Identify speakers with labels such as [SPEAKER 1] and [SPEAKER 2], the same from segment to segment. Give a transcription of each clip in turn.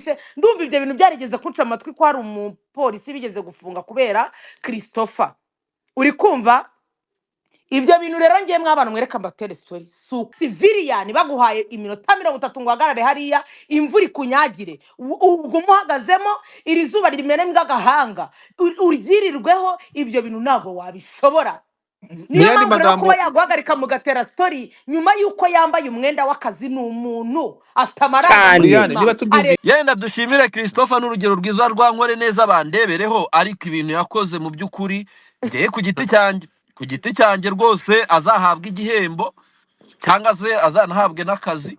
[SPEAKER 1] Numvishe, ndumva ibyo bintu byarigeze kunca amatwi ko hari umupolisi bigeze gufunga kubera Christopher. Uri kumva ibyo bintu rero? Ngiye mwabana, mwereka mbatere story. Su civilian baguhaye iminota 30 ngo uhagarare hariya, imvura ikunyagire, ugume uhagazemo, iri zuba rimene agahanga, uryirirweho, ibyo bintu ntabwo wabishobora.
[SPEAKER 2] Mu
[SPEAKER 1] Niyo
[SPEAKER 2] yandi
[SPEAKER 1] mpamvu rero
[SPEAKER 2] magambo,
[SPEAKER 1] kuba yaguhagarika mugatera story nyuma y'uko yambaye umwenda w'akazi, ni umuntu afite
[SPEAKER 3] Cyane.
[SPEAKER 2] Brian,
[SPEAKER 1] amarangamutima.
[SPEAKER 2] niba tubyumviye,
[SPEAKER 4] Yenda dushimire Christopher n'urugero rwiza rwa nkore neza bandebereho, ariko ibintu yakoze mu by'ukuri, njyewe ku giti cyanjye rwose azahabwa igihembo cyangwa se azanahabwe n'akazi.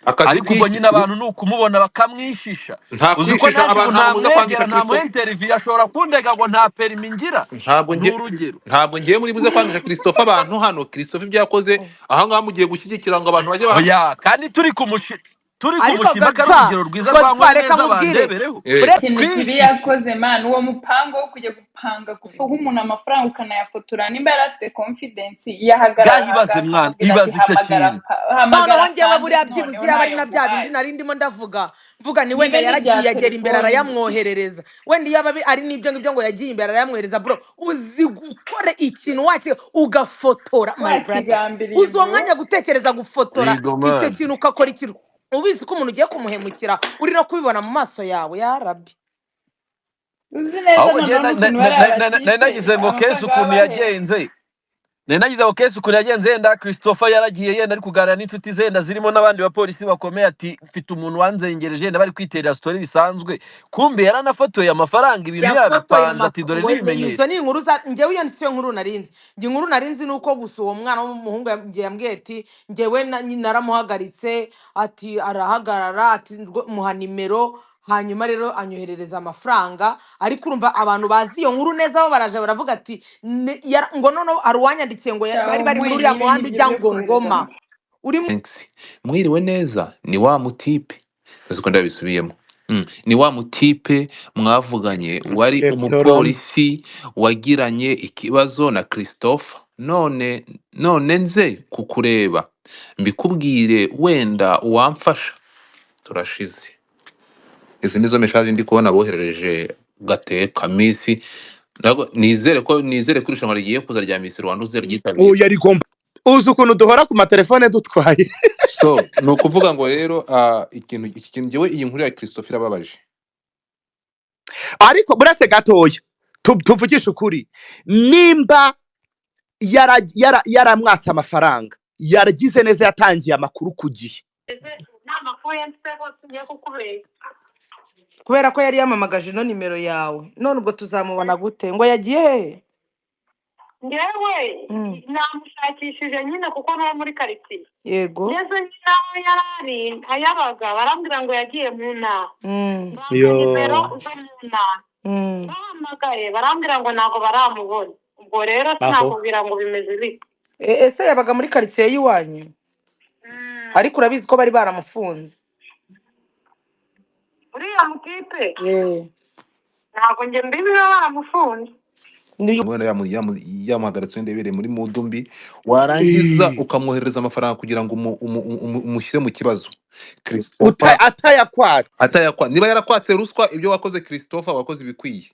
[SPEAKER 2] Akazi
[SPEAKER 4] Ariko ubwo
[SPEAKER 2] k'iki?
[SPEAKER 4] nyine abantu ni ukumubona bakamwishisha.
[SPEAKER 2] Nta
[SPEAKER 4] Uzi ko
[SPEAKER 2] kwishisha
[SPEAKER 4] nanjye ubu
[SPEAKER 2] abantu, ntabwo muza
[SPEAKER 4] ntamwegera
[SPEAKER 2] kwangisha
[SPEAKER 4] ntamuha
[SPEAKER 2] Christopher.
[SPEAKER 4] interview, ashobora kundega ngo nta permis ngira.
[SPEAKER 2] Ntabwo
[SPEAKER 4] Ni
[SPEAKER 2] ngiye,
[SPEAKER 4] urugero.
[SPEAKER 2] ntabwo ngiye muri buze kwangisha Christopher abantu hano. Christopher ibyo yakoze ahangaha, mugiye gushyigikira ngo abantu bajye
[SPEAKER 4] Oya, kandi turi
[SPEAKER 1] Ariko
[SPEAKER 4] kumushima ko ari
[SPEAKER 1] Godfa,
[SPEAKER 4] urugero rwiza rwa
[SPEAKER 1] Godfa,
[SPEAKER 4] nkore
[SPEAKER 1] reka
[SPEAKER 4] neza
[SPEAKER 1] nkubwire.
[SPEAKER 4] bandebereho.
[SPEAKER 5] Ikintu kibi
[SPEAKER 4] Kwishisha.
[SPEAKER 5] yakoze, man, uwo mupango wo kujya gupanga guha umuntu amafaranga ukanayafotora, nimba yari afite confidence yahagarara
[SPEAKER 4] Ngaho ibaze,
[SPEAKER 5] ahangaha
[SPEAKER 4] mwana,
[SPEAKER 5] akamubwira ati
[SPEAKER 4] ibaze icyo
[SPEAKER 5] hamagara
[SPEAKER 4] kintu.
[SPEAKER 5] hamagara
[SPEAKER 1] Noneho ngewe
[SPEAKER 5] fande,
[SPEAKER 1] buriya byibuze
[SPEAKER 5] noneho
[SPEAKER 1] yaba ari
[SPEAKER 5] ntayo
[SPEAKER 1] na bya bindi
[SPEAKER 5] nguhaye.
[SPEAKER 1] nari ndimo ndavuga mvuga ni wenda
[SPEAKER 5] Nibe n'ibya
[SPEAKER 1] yaragiye agera imbere
[SPEAKER 5] telefoni.
[SPEAKER 1] arayamwoherereza, wenda iyo aba ari n'ibyo ngibyo ngo yagiye imbere arayamwohereza. Bro, uzi gukora ikintu waki ugafotora, my brother?
[SPEAKER 5] Wakigambiriye,
[SPEAKER 1] Uzi uwo
[SPEAKER 5] bro.
[SPEAKER 1] mwanya gutekereza gufotora
[SPEAKER 4] Yego,
[SPEAKER 1] icyo
[SPEAKER 4] man.
[SPEAKER 1] kintu, ukakora ikintu ubizi ko umuntu ugiye kumuhemukira, uri no kubibona mu maso yawe, yarabi.
[SPEAKER 5] Uzi neza
[SPEAKER 4] Ahubwo njyewe
[SPEAKER 5] noneho n'ukuntu bariya
[SPEAKER 4] nari
[SPEAKER 5] batipe
[SPEAKER 4] nagize ngo case
[SPEAKER 5] amafaranga
[SPEAKER 4] ukuntu
[SPEAKER 5] baba bahembwa.
[SPEAKER 4] yagenze, nari nagize ngo case ukuntu yagenze, yenda Christopher yaragiye, yenda ari kuganira n'inshuti ze, yenda zirimo n'abandi bapolisi bakomeye, ati mfite umuntu wanzengereje, yenda bari kwiterera story bisanzwe. Kumbe yaranafotoye amafaranga, ibintu
[SPEAKER 1] Yafotoye
[SPEAKER 4] yabipanze, ati dore n'ibimenyetso.
[SPEAKER 1] Izo ni inkuru za njyewe, iyo siyo nkuru narinzi. Njye inkuru narinzi ni uko gusa uwo mwana w'umuhungu yambwiye ati njyewe naramuhagaritse, ati arahagarara, ati muha nimero, hanyuma rero anyoherereza amafaranga. Ariko urumva abantu bazi iyo nkuru neza bo baraje baravuga ati ngo noneho hari uwanyandikiye ngo bari bari muri
[SPEAKER 5] Cyangwa
[SPEAKER 1] uriya
[SPEAKER 5] ibi
[SPEAKER 1] muhanda
[SPEAKER 5] nibyo
[SPEAKER 1] ujya
[SPEAKER 5] byo
[SPEAKER 1] ngo
[SPEAKER 5] kohereza
[SPEAKER 1] Ngoma
[SPEAKER 5] amafaranga.
[SPEAKER 1] uri
[SPEAKER 2] Thanks. Mwiriwe neza, ni wa mutipe uzi ko ndabisubiyemo. Ni wa mutipe mwavuganye wari
[SPEAKER 3] Electron.
[SPEAKER 2] umupolisi wagiranye ikibazo na Christopher, none nze kukureba mbikubwire, wenda wamfasha. Turashize. Izi nizo message ndi kubona boherereje Gateka Miss. Ntabwo nizere ko irushanwa rigiye kuza rya Miss Rwanda uzaryitabira.
[SPEAKER 3] Uyu rigomba, uzi ukuntu duhora ku matelefone dutwaye.
[SPEAKER 2] So ni ukuvuga ngo rero ikintu iki kintu, njyewe iyi nkuru ya Christopher irababaje.
[SPEAKER 3] Ariko buretse gatoya, tuvugishe ukuri, nimba yaramwatse amafaranga, yaragize neza, yatangiye amakuru ku gihe.
[SPEAKER 1] Kubera ko yari yamamagaje ino nimero yawe, none ubwo tuzamubona gute? Ngo yagiye hehe?
[SPEAKER 6] Ngewe namushakishije nyine kuko n'uwo muri karitsiye. Ngeze nyine aho yari ari ayabaga, barambwira ngo yagiye mu ntara. Bampa
[SPEAKER 3] Yo.
[SPEAKER 6] nimero zo mu ntara. Bahamagaye barambwira ngo ntabwo baramubona. Ubwo rero
[SPEAKER 3] Aho
[SPEAKER 6] sinakubwira ngo bimeze bite.
[SPEAKER 1] Ese yabaga muri karitsiye y'iwanyu? Ariko urabizi ko bari baramufunze.
[SPEAKER 6] Uriya mutipe
[SPEAKER 1] ntabwo
[SPEAKER 6] njye mbizi niba baramufunze.
[SPEAKER 2] Umwana yamuhagaritse wenda yibereye muri mood mbi, warangiza ukamwoherereza amafaranga kugira ngo umushyire mu kibazo. Christopher
[SPEAKER 3] Atayakwatse.
[SPEAKER 2] Atayakwa, niba yarakwatse ruswa, ibyo wakoze Christopher, wakoze ibikwiye.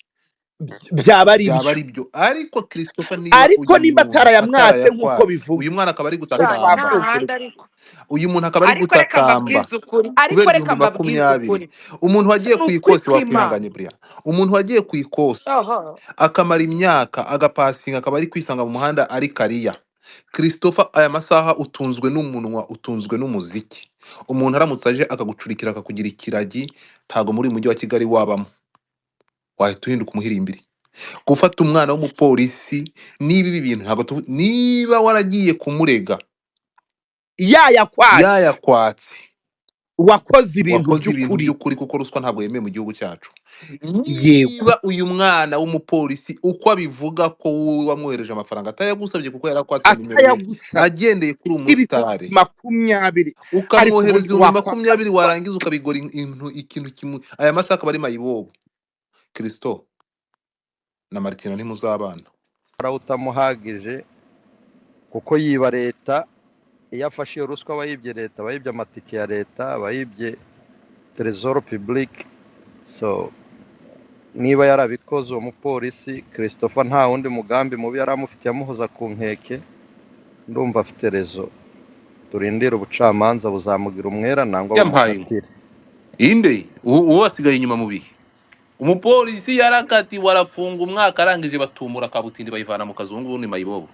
[SPEAKER 3] Byaba ari
[SPEAKER 2] Byaba
[SPEAKER 3] byo.
[SPEAKER 2] ari byo, ariko Christopher, niba
[SPEAKER 3] Ariko
[SPEAKER 2] uyu
[SPEAKER 3] nimba
[SPEAKER 2] muntu
[SPEAKER 3] atarayamwatse nk'uko
[SPEAKER 2] atarayakwatse,
[SPEAKER 3] bivuga,
[SPEAKER 2] uyu mwana akaba ari
[SPEAKER 1] Sha,
[SPEAKER 2] gutakamba,
[SPEAKER 1] nta
[SPEAKER 3] twakumvira.
[SPEAKER 1] handi ariko.
[SPEAKER 2] Uyu muntu akaba ari
[SPEAKER 1] Ariko reka
[SPEAKER 2] gutakamba
[SPEAKER 1] mbabwize ukuri, ariko
[SPEAKER 2] kubera
[SPEAKER 1] reka
[SPEAKER 2] ibihumbi
[SPEAKER 1] mbabwize
[SPEAKER 2] 20.
[SPEAKER 1] ukuri.
[SPEAKER 2] Umuntu wagiye
[SPEAKER 1] Ni
[SPEAKER 2] ku
[SPEAKER 1] ukuri
[SPEAKER 2] ikosi,
[SPEAKER 1] kw'Imana.
[SPEAKER 2] wakwihanganye buriya umuntu wagiye ku ikosi akamara imyaka agapasinga, akaba ari kwisanga mu muhanda ari kariya. Christopher, aya masaha utunzwe n'umunwa, utunzwe n'umuziki. Umuntu aramutse aje akagucurikira akakugira ikiragi, ntabwo muri uyu mujyi wa Kigali wabamo, wahita uhinduka umuhirimbiri. Gufata umwana w'umupolisi, niba ibi bintu ntabwo niba waragiye kumurega
[SPEAKER 3] Yayakwatse,
[SPEAKER 2] yayakwatse,
[SPEAKER 3] wakoze ibintu
[SPEAKER 2] wakoze ibintu
[SPEAKER 3] by'ukuri.
[SPEAKER 2] by'ukuri, kuko ruswa ntabwo yemewe mu gihugu cyacu.
[SPEAKER 3] Yego.
[SPEAKER 2] Niba uyu mwana w'umupolisi uko abivuga ko wowe wamwohereje amafaranga atayagusabye kuko yarakwatse nimero ye,
[SPEAKER 3] Atayagusabye,
[SPEAKER 2] agendeye kuri
[SPEAKER 3] 20,000
[SPEAKER 2] umusitari,
[SPEAKER 3] ariko
[SPEAKER 2] ukamwohereza
[SPEAKER 3] ubundi
[SPEAKER 2] ibihumbi
[SPEAKER 3] wakwaka
[SPEAKER 2] 20,
[SPEAKER 3] ruswa.
[SPEAKER 2] Warangiza ukabigora ikintu kimwe, aya masaha akaba ari mayibobo. Christo na Martina ntimuzabana.
[SPEAKER 7] Utamuhagije kuko yiba leta. Iyo afashe iyo ruswa aba yibye leta, aba yibye amatike ya leta, aba yibye Trésor Public. So niba yarabikoze uwo mupolisi Christopher nta wundi mugambi mubi yari amufitiye amuhoza ku nkeke, ndumva afite rezo. Turindire ubucamanza buzamugira umwera nangwa
[SPEAKER 2] Yampaye inka.
[SPEAKER 7] bumukatire.
[SPEAKER 2] Inde uwo wasigaye inyuma mu bihe, umupolisi yarakatiwe arafunga umwaka, arangije batumura kabutindi bayivana mu kazi, ubu ngubu ni mayibobo.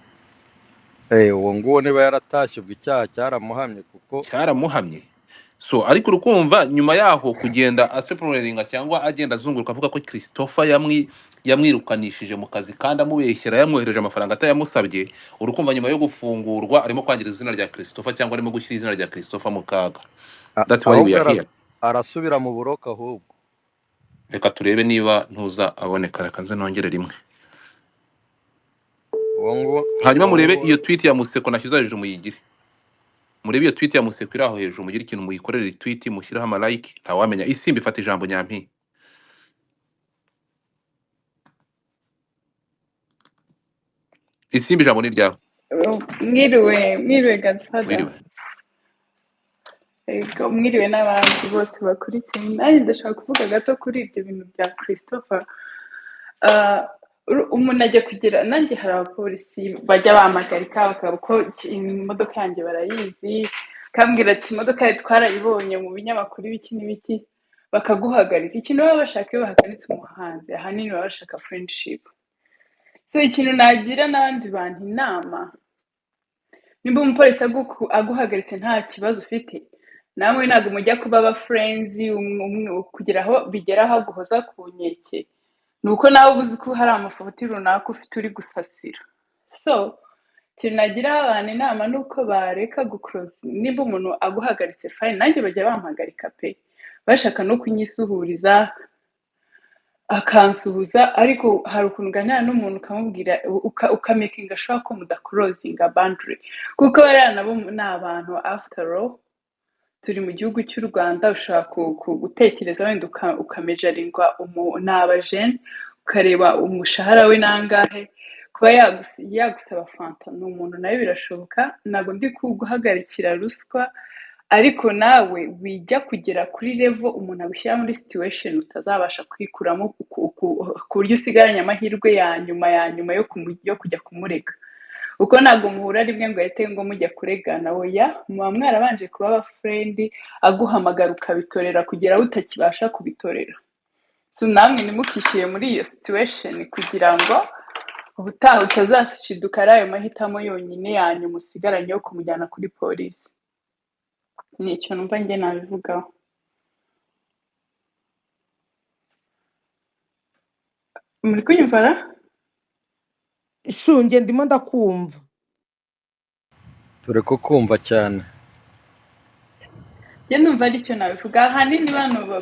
[SPEAKER 7] Uwo nguwo niba yaratashye ubwo icyaha cyaramuhamye kuko
[SPEAKER 2] cyaramuhamye. So ariko urukumva nyuma yaho kugenda aseporelinga cyangwa agenda azunguruka avuga ko Christopher yamwirukanishije mu kazi kandi amubeshyera yamwohereje amafaranga atayamusabye, urukumva nyuma yo gufungurwa arimo kwangiza izina rya Christopher cyangwa arimo gushyira izina rya Christopher mu kaga. That's why we
[SPEAKER 7] ahubwo
[SPEAKER 2] are here.
[SPEAKER 7] arasubira mu buroko ahubwo.
[SPEAKER 2] Reka turebe niba ntuza aboneka, reka nze nongere rimwe.
[SPEAKER 7] Uwo nguwo
[SPEAKER 2] Hanyuma
[SPEAKER 7] uwo
[SPEAKER 2] murebe
[SPEAKER 7] nguwo
[SPEAKER 2] iyo tweet ya Museko nashyize hejuru muyigire. Murebe iyo tweet ya Museko iri aho hejuru, mugire ikintu muyikorere tweet, mushyireho ama like, ntawamenya. Isimbi ifata ijambo nyampi. Isimbi ijambo ni ryawe.
[SPEAKER 5] Mwiriwe, mwiriwe Godfather.
[SPEAKER 2] Wiriwe.
[SPEAKER 5] Ego, mwiriwe n'abandi bose bakurikiye. Nanjye ndashaka kuvuga gato kuri ibyo bintu bya Christopher. Ah, umuntu ajya kugira, nanjye hari abapolisi bajya bampagarika bakaba ko imodoka yanjye barayizi, bakambwira ati imodoka yawe twarayibonye mu binyamakuru ibiki n'ibiki, bakaguhagarika. Ikintu baba bashaka iyo bahagaritse umuhanzi ahanini baba bashaka friendship. So ikintu nagira n'abandi bantu inama, nimba umupolisi aguhagaritse nta kibazo ufite, namwe ntabwo mujya kuba aba friends, kugira aho bigera aho aguhoza ku nkeke, ni uko nawe uba uzi ko hari amafuti runaka ufite uri gusasira. So ikintu nagira abantu inama ni uko bareka gukuroza. Nimba umuntu aguhagaritse fine, nanjye bajya bampagarika pe, bashaka no kunyisuhuriza akansuhuza, ariko hari ukuntu uganira n'umuntu ukamubwira ukamakinga sure ko mudakurozinga boundary, kuko bariya nabo ni abantu after all turi mu gihugu cy'u Rwanda, ushobora gutekereza wenda ukamejaringwa ni abajene, ukareba umushahara we nangahe, kuba yagusaba fanta ni umuntu nawe birashoboka. Ntabwo ndi guhagarikira ruswa, ariko nawe wijya kugera kuri level umuntu agushyira muri situation utazabasha kwikuramo ku buryo usigaranye amahirwe ya nyuma ya nyuma yo kujya kumurega, kuko ntabwo muhura rimwe ngo ahite ngo mujya kuregana. Oya, muba mwarabanje kuba aba friend, aguhamagara ukabitorera kugera aho utakibasha kubitorera. So namwe ntimukishyire muri iyo situation kugira ngo ubutaha utazashiduka ari ayo mahitamo yonyine ya nyuma usigaranye yo kumujyana kuri polisi. Ni icyo numva njye nabivugaho. Muri kunyumva ra?
[SPEAKER 1] Shunge ndimo ndakumva.
[SPEAKER 7] Turi kukumva cyane.
[SPEAKER 5] Njye numva aricyo nabivuga. Ahanini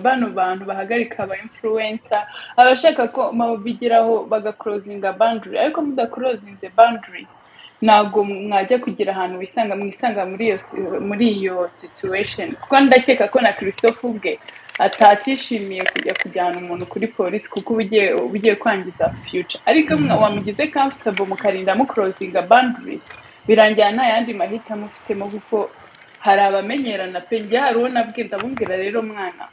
[SPEAKER 5] bano bantu bahagarika aba influencer, abashaka ko bigeraho bagakrozinga boundary, ariko mudakrozinze boundary ntabwo mwajya kugira ahantu mwisanga muri iyo situation, kuko ndakeka ko na Christophe ubwe atatishimiye kujya kujyana umuntu kuri polisi, kuko uba ugiye kwangiza future. Ariko wamugize comfortable mukarinda mukrozinga boundary, birangira nta yandi mahitamo ufitemo, kuko hari abamenyerana pe. Njye hari uwo nabwiye, ndamubwira rero mwana,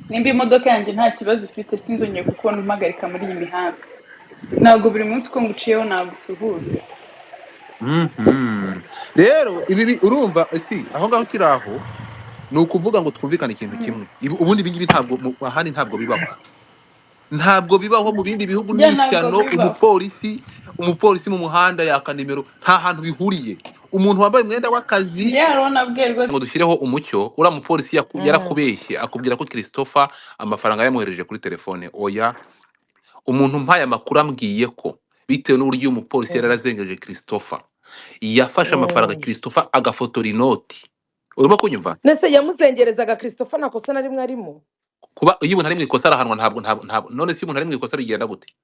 [SPEAKER 5] nimba imodoka yanjye nta kibazo ifite sinzongeye kukubona umpagarika muri iyi mihanda, ntabwo buri munsi uko nguciyeho nagusuhuza.
[SPEAKER 2] Rero ibi urumva si aho ngaho kiri aho, ni ukuvuga ngo twumvikane ikintu kimwe. Ubundi ibi ngibi ntabwo ahandi ntabwo bibaho, ntabwo bibaho mu bindi bihugu. N'ishyano, umupolisi mu muhanda yaka nimero, nta hantu bihuriye. Umuntu wambaye umwenda w'akazi ngo dushyireho umucyo, uriya mupolisi yarakubeshye akubwira ko Christopher amafaranga yamwohereje kuri telefone. Oya, umuntu mpaye amakuru ambwiye ko bitewe n'uburyo uyu mupolisi yari yarazengereje Christopher, yafashe amafaranga Christopher agafotora inoti. Urimo kunyumva?
[SPEAKER 1] Nese yamuzengerezaga Christopher nta kosa na rimwe arimo.
[SPEAKER 2] Kuba iyo umuntu ari mu ikosa arahanwa, ntabwo none se iyo umuntu ari mu ikosa bigenda gute?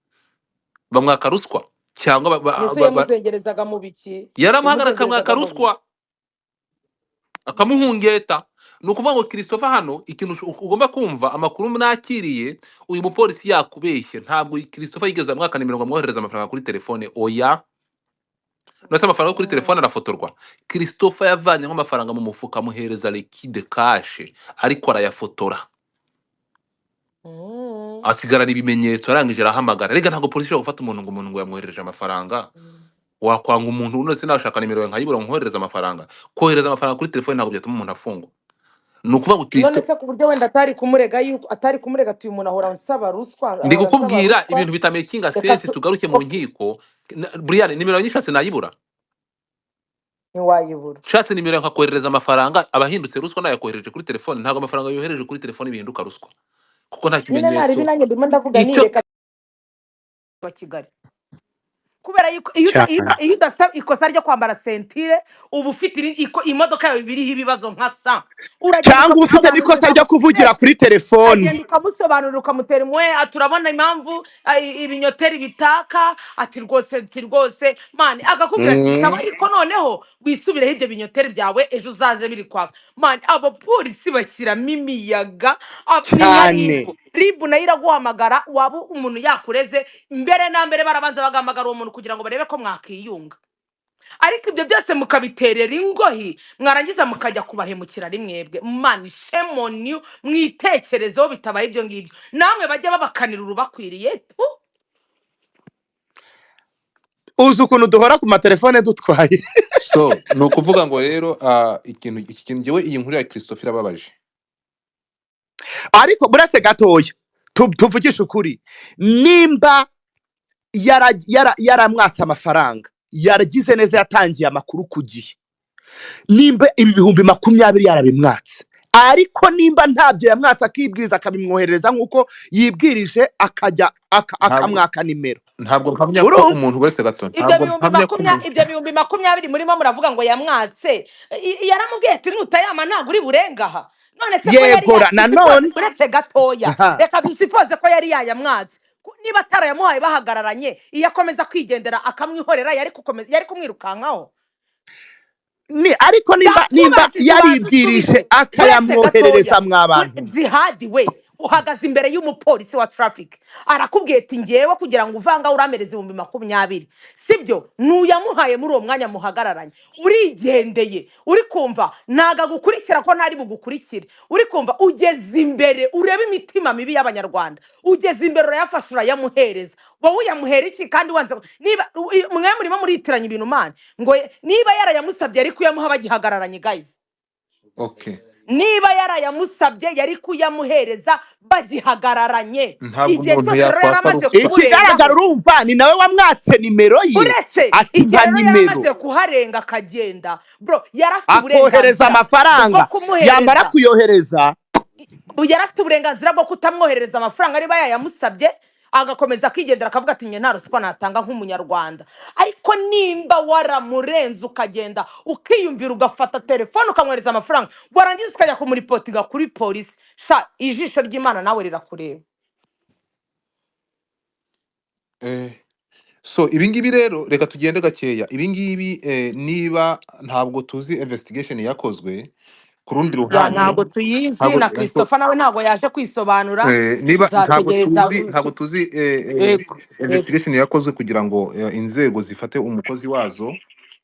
[SPEAKER 2] Bamwaka ruswa cyangwa
[SPEAKER 1] Nese yamuzengerezaga mu biki?
[SPEAKER 2] Yaramuhagara akamwaka ruswa akamuhungeta. Ni ukuvuga ngo Christopher hano ikintu ugomba kumva, amakuru nakiriye, uyu mupolisi yakubeshye, ntabwo Christopher yigeze amwaka nimero ngo amwoherereze amafaranga kuri telefone. Oya, Nose amafaranga yo kuri telefone arafotorwa. Christopher yavanyemo amafaranga mu mufuka amuhereza liquide cash, ariko arayafotora, asigarana ibimenyetso, arangije arahamagara. Rega ntabwo polisi ishobora gufata umuntu ngo umuntu ngo yamwoherereje amafaranga. Wakwanga umuntu none nashaka nimero yawe nkayibura ngo nkoherereze amafaranga. Kohereza amafaranga kuri telefone ntabwo byatuma umuntu afungwa. Ni ukuvuga ngo
[SPEAKER 1] None
[SPEAKER 2] Kristo,
[SPEAKER 1] se ku buryo wenda atari kumurega, yuko atari kumurega ati uyu muntu ahora ansaba ruswa,
[SPEAKER 2] ndi
[SPEAKER 1] ahora ansaba
[SPEAKER 2] kukubwira
[SPEAKER 1] ruswa,
[SPEAKER 2] ibintu bitamakinga
[SPEAKER 1] reka
[SPEAKER 2] sense. Tugaruke mu nkiko. Brian, nimero nyishatse nayibura.
[SPEAKER 1] Ntiwayibura.
[SPEAKER 2] Nshatse nimero nkakoherereza amafaranga abahindutse ruswa, nayakohereje kuri telefone. Ntabwo amafaranga yohereje kuri telefone bihinduka ruswa kuko nta
[SPEAKER 1] Nyine naribi
[SPEAKER 2] kimenyetso.
[SPEAKER 1] nanjye ndimo ndavuga
[SPEAKER 2] Icyo
[SPEAKER 1] nireka wa Kigali, kubera yuko iyo
[SPEAKER 3] cyane.
[SPEAKER 1] iyo udafite ikosa ryo kwambara sentire, uba ufite imodoka yawe biriho ibibazo nka sa, uragenda
[SPEAKER 3] Cyangwa uba ufite n'ikosa
[SPEAKER 1] ukamusobanurira,
[SPEAKER 3] ryo kuvugira kuri telefone.
[SPEAKER 1] ukagenda ukamusobanurira, ukamutera impuhwe, ati urabona impamvu ibinyoteri bitaka, ati rwose, ati rwose mani, akakubwira ati sawa, ariko noneho wisubireho ibyo binyoteri byawe, ejo uzaze biri kwaka. Mani, abapolisi bashyiramo imiyaga, ni nka
[SPEAKER 3] Cyane.
[SPEAKER 1] ribu. Ribu nayo iraguhamagara, waba umuntu yakureze mbere na mbere barabanza bagahamagara uwo muntu kugira ngo barebe ko mwakiyunga, ariko ibyo byose mukabiterera ingohi, mwarangiza mukajya kubahemukira ari mwebwe. Mani, shame on you, mwitekerezeho. Bitabaye ibyo ngibyo namwe bajya babakanira urubakwiriye tu.
[SPEAKER 3] Uzi ukuntu duhora ku matelefone dutwaye.
[SPEAKER 2] So ni ukuvuga ngo rero ikintu iki kintu njyewe, iyi nkuru ya Christopher irababaje.
[SPEAKER 3] Ariko buretse gatoya, tuvugishe ukuri, nimba yaramwatse amafaranga, yaragize neza, yatangiye amakuru ku gihe. Nimba ibi 20,000 yarabimwatse, ariko nimba ntabyo yamwatse akibwiriza akabimwoherereza nk'uko yibwirije, akajya
[SPEAKER 2] Ntabwo
[SPEAKER 3] akamwaka nimero,
[SPEAKER 2] ntabwo mpamya ko
[SPEAKER 3] urumva?
[SPEAKER 2] umuntu wese gato,
[SPEAKER 1] Ibyo
[SPEAKER 2] ntabwo
[SPEAKER 1] bihumbi
[SPEAKER 2] mpamya ko umuntu
[SPEAKER 1] ibyo 20,000 murimo muravuga ngo yamwatse, yaramubwiye ati nutayama ntabwo uri burengaha. None se ko yari
[SPEAKER 3] Yegora nanone
[SPEAKER 1] uretse gatoya,
[SPEAKER 3] Aha.
[SPEAKER 1] reka dusipoze ko yari yayamwatse. Niba atarayamuhaye bahagararanye, iyo akomeza kwigendera akamwihorera, yari gukomeza, yari kumwirukankaho.
[SPEAKER 3] Ni ariko nimba
[SPEAKER 1] Ndakubajije ubanze
[SPEAKER 3] yaribwirije
[SPEAKER 1] usubize. Uretse
[SPEAKER 3] akayamwoherereza
[SPEAKER 1] gatoya,
[SPEAKER 3] mwa bantu.
[SPEAKER 1] Jihadi we, uhagaze imbere y'umupolisi wa traffic, arakubwiye ati ngewe kugira ngo uvanga uramereza 20,000, sibyo? Nuyamuhaye muri uwo mwanya muhagararanye, urigendeye, uri kumva ntago agukurikira ko ntari bugukurikire, uri kumva ugeze imbere, urebe imitima mibi y'abanyarwanda, ugeze imbere urayafasha urayamuhereza. Wowe uyamuhera iki kandi wanze niba mwe murimo muritiranya ibintu mani, ngo niba yarayamusabye yari kuyamuha bagihagararanye, guys.
[SPEAKER 2] Okay.
[SPEAKER 1] Niba yarayamusabye yari kuyamuhereza bagihagararanye.
[SPEAKER 2] Ntabwo
[SPEAKER 1] Igihe
[SPEAKER 2] umuntu
[SPEAKER 1] cyose rero
[SPEAKER 2] yakwaka
[SPEAKER 1] yaramaze
[SPEAKER 2] ruswa.
[SPEAKER 1] kuburengaho.
[SPEAKER 3] Ikigaragara urumva ni nawe wamwatse nimero ye,
[SPEAKER 1] Uretse
[SPEAKER 3] ati
[SPEAKER 1] igihe
[SPEAKER 3] mpa
[SPEAKER 1] rero
[SPEAKER 3] nimero,
[SPEAKER 1] yaramaze kuharenga akagenda, bro, yari afite
[SPEAKER 3] akohereza
[SPEAKER 1] uburenganzira bwo
[SPEAKER 3] amafaranga, yamara
[SPEAKER 1] kumuhereza,
[SPEAKER 3] kuyohereza
[SPEAKER 1] yari afite uburenganzira bwo kutamwoherereza amafaranga niba yayamusabye, agakomeza akigendera akavuga ati njye nta ruswa natanga nk'umunyarwanda. Ariko nimba waramurenze ukagenda ukiyumvira ugafata telefone ukamwohereza amafaranga, warangiza ukajya kumuripotinga kuri polisi, sha ijisho ry'Imana nawe rirakureba.
[SPEAKER 2] So ibingibi rero reka tugende gakeya. Ibingibi niba ntabwo tuzi investigation yakozwe ku rundi
[SPEAKER 1] Ya,
[SPEAKER 2] ruhande,
[SPEAKER 1] ntabwo tuyizi
[SPEAKER 2] ntabwo
[SPEAKER 1] na Christopher nawe ntabwo yaje kwisobanura,
[SPEAKER 2] niba ntabwo
[SPEAKER 1] tuzategereza
[SPEAKER 2] tuzi, ntabwo tuzi
[SPEAKER 1] yego yego.
[SPEAKER 2] investigation yakozwe kugira ngo inzego zifate umukozi wazo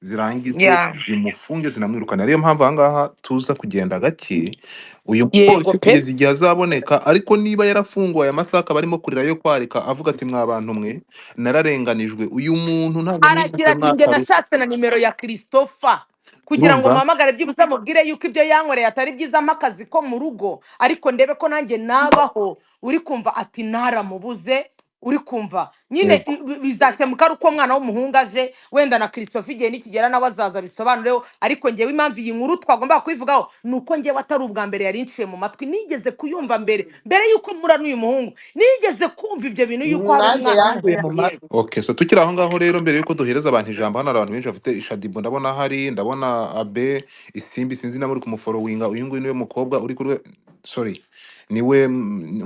[SPEAKER 2] zirangize
[SPEAKER 1] Ya.
[SPEAKER 2] zimufunge zinamwirukane. Ariyo mpamvu ahangaha tuza kugenda gake, uyu
[SPEAKER 1] Yego
[SPEAKER 2] mupolisi
[SPEAKER 1] pe.
[SPEAKER 2] kugeza igihe azaboneka. Ariko niba yarafunguwe aya masaha akaba arimo kurira yo kwarika avuga ati mwa bantu mwe nararenganijwe, uyu muntu ntabwo
[SPEAKER 1] Aragira
[SPEAKER 2] mwigeze
[SPEAKER 1] ati njye
[SPEAKER 2] mwaka ruswa.
[SPEAKER 1] nashatse na nimero ya Christopher kugira ngo
[SPEAKER 2] Urumva?
[SPEAKER 1] muhamagare byibuze mubwire yuko ibyo yankoreye atari byiza, ampa akazi ko mu rugo ariko ndebe ko nanjye nabaho. Uri kumva ati naramubuze, uri kumva nyine
[SPEAKER 2] Yego.
[SPEAKER 1] bizakemuka ari uko umwana w'umuhungu aje, wenda na Christopher igihe nikigera nawe azaza bisobanureho. Ariko ngewe impamvu iyi nkuru twagomba kuyivugaho ni uko ngewe atari ubwa mbere yari inshiye mu matwi, nigeze kuyumva mbere mbere yuko mpura n'uyu muhungu, nigeze kumva ibyo bintu yuko hari
[SPEAKER 8] Nanjye
[SPEAKER 1] umwana.
[SPEAKER 8] yanguye mu matwi.
[SPEAKER 2] Okay, so tukiri aho ngaho rero, mbere yuko duhereza abantu ijambo, hano hari abantu benshi bafite Shadibo, ndabona hari, ndabona Abe Isimbi, sinzi niba muri kumuforowinga. Uyu nguyu niwe mukobwa uri kuri, sorry, niwe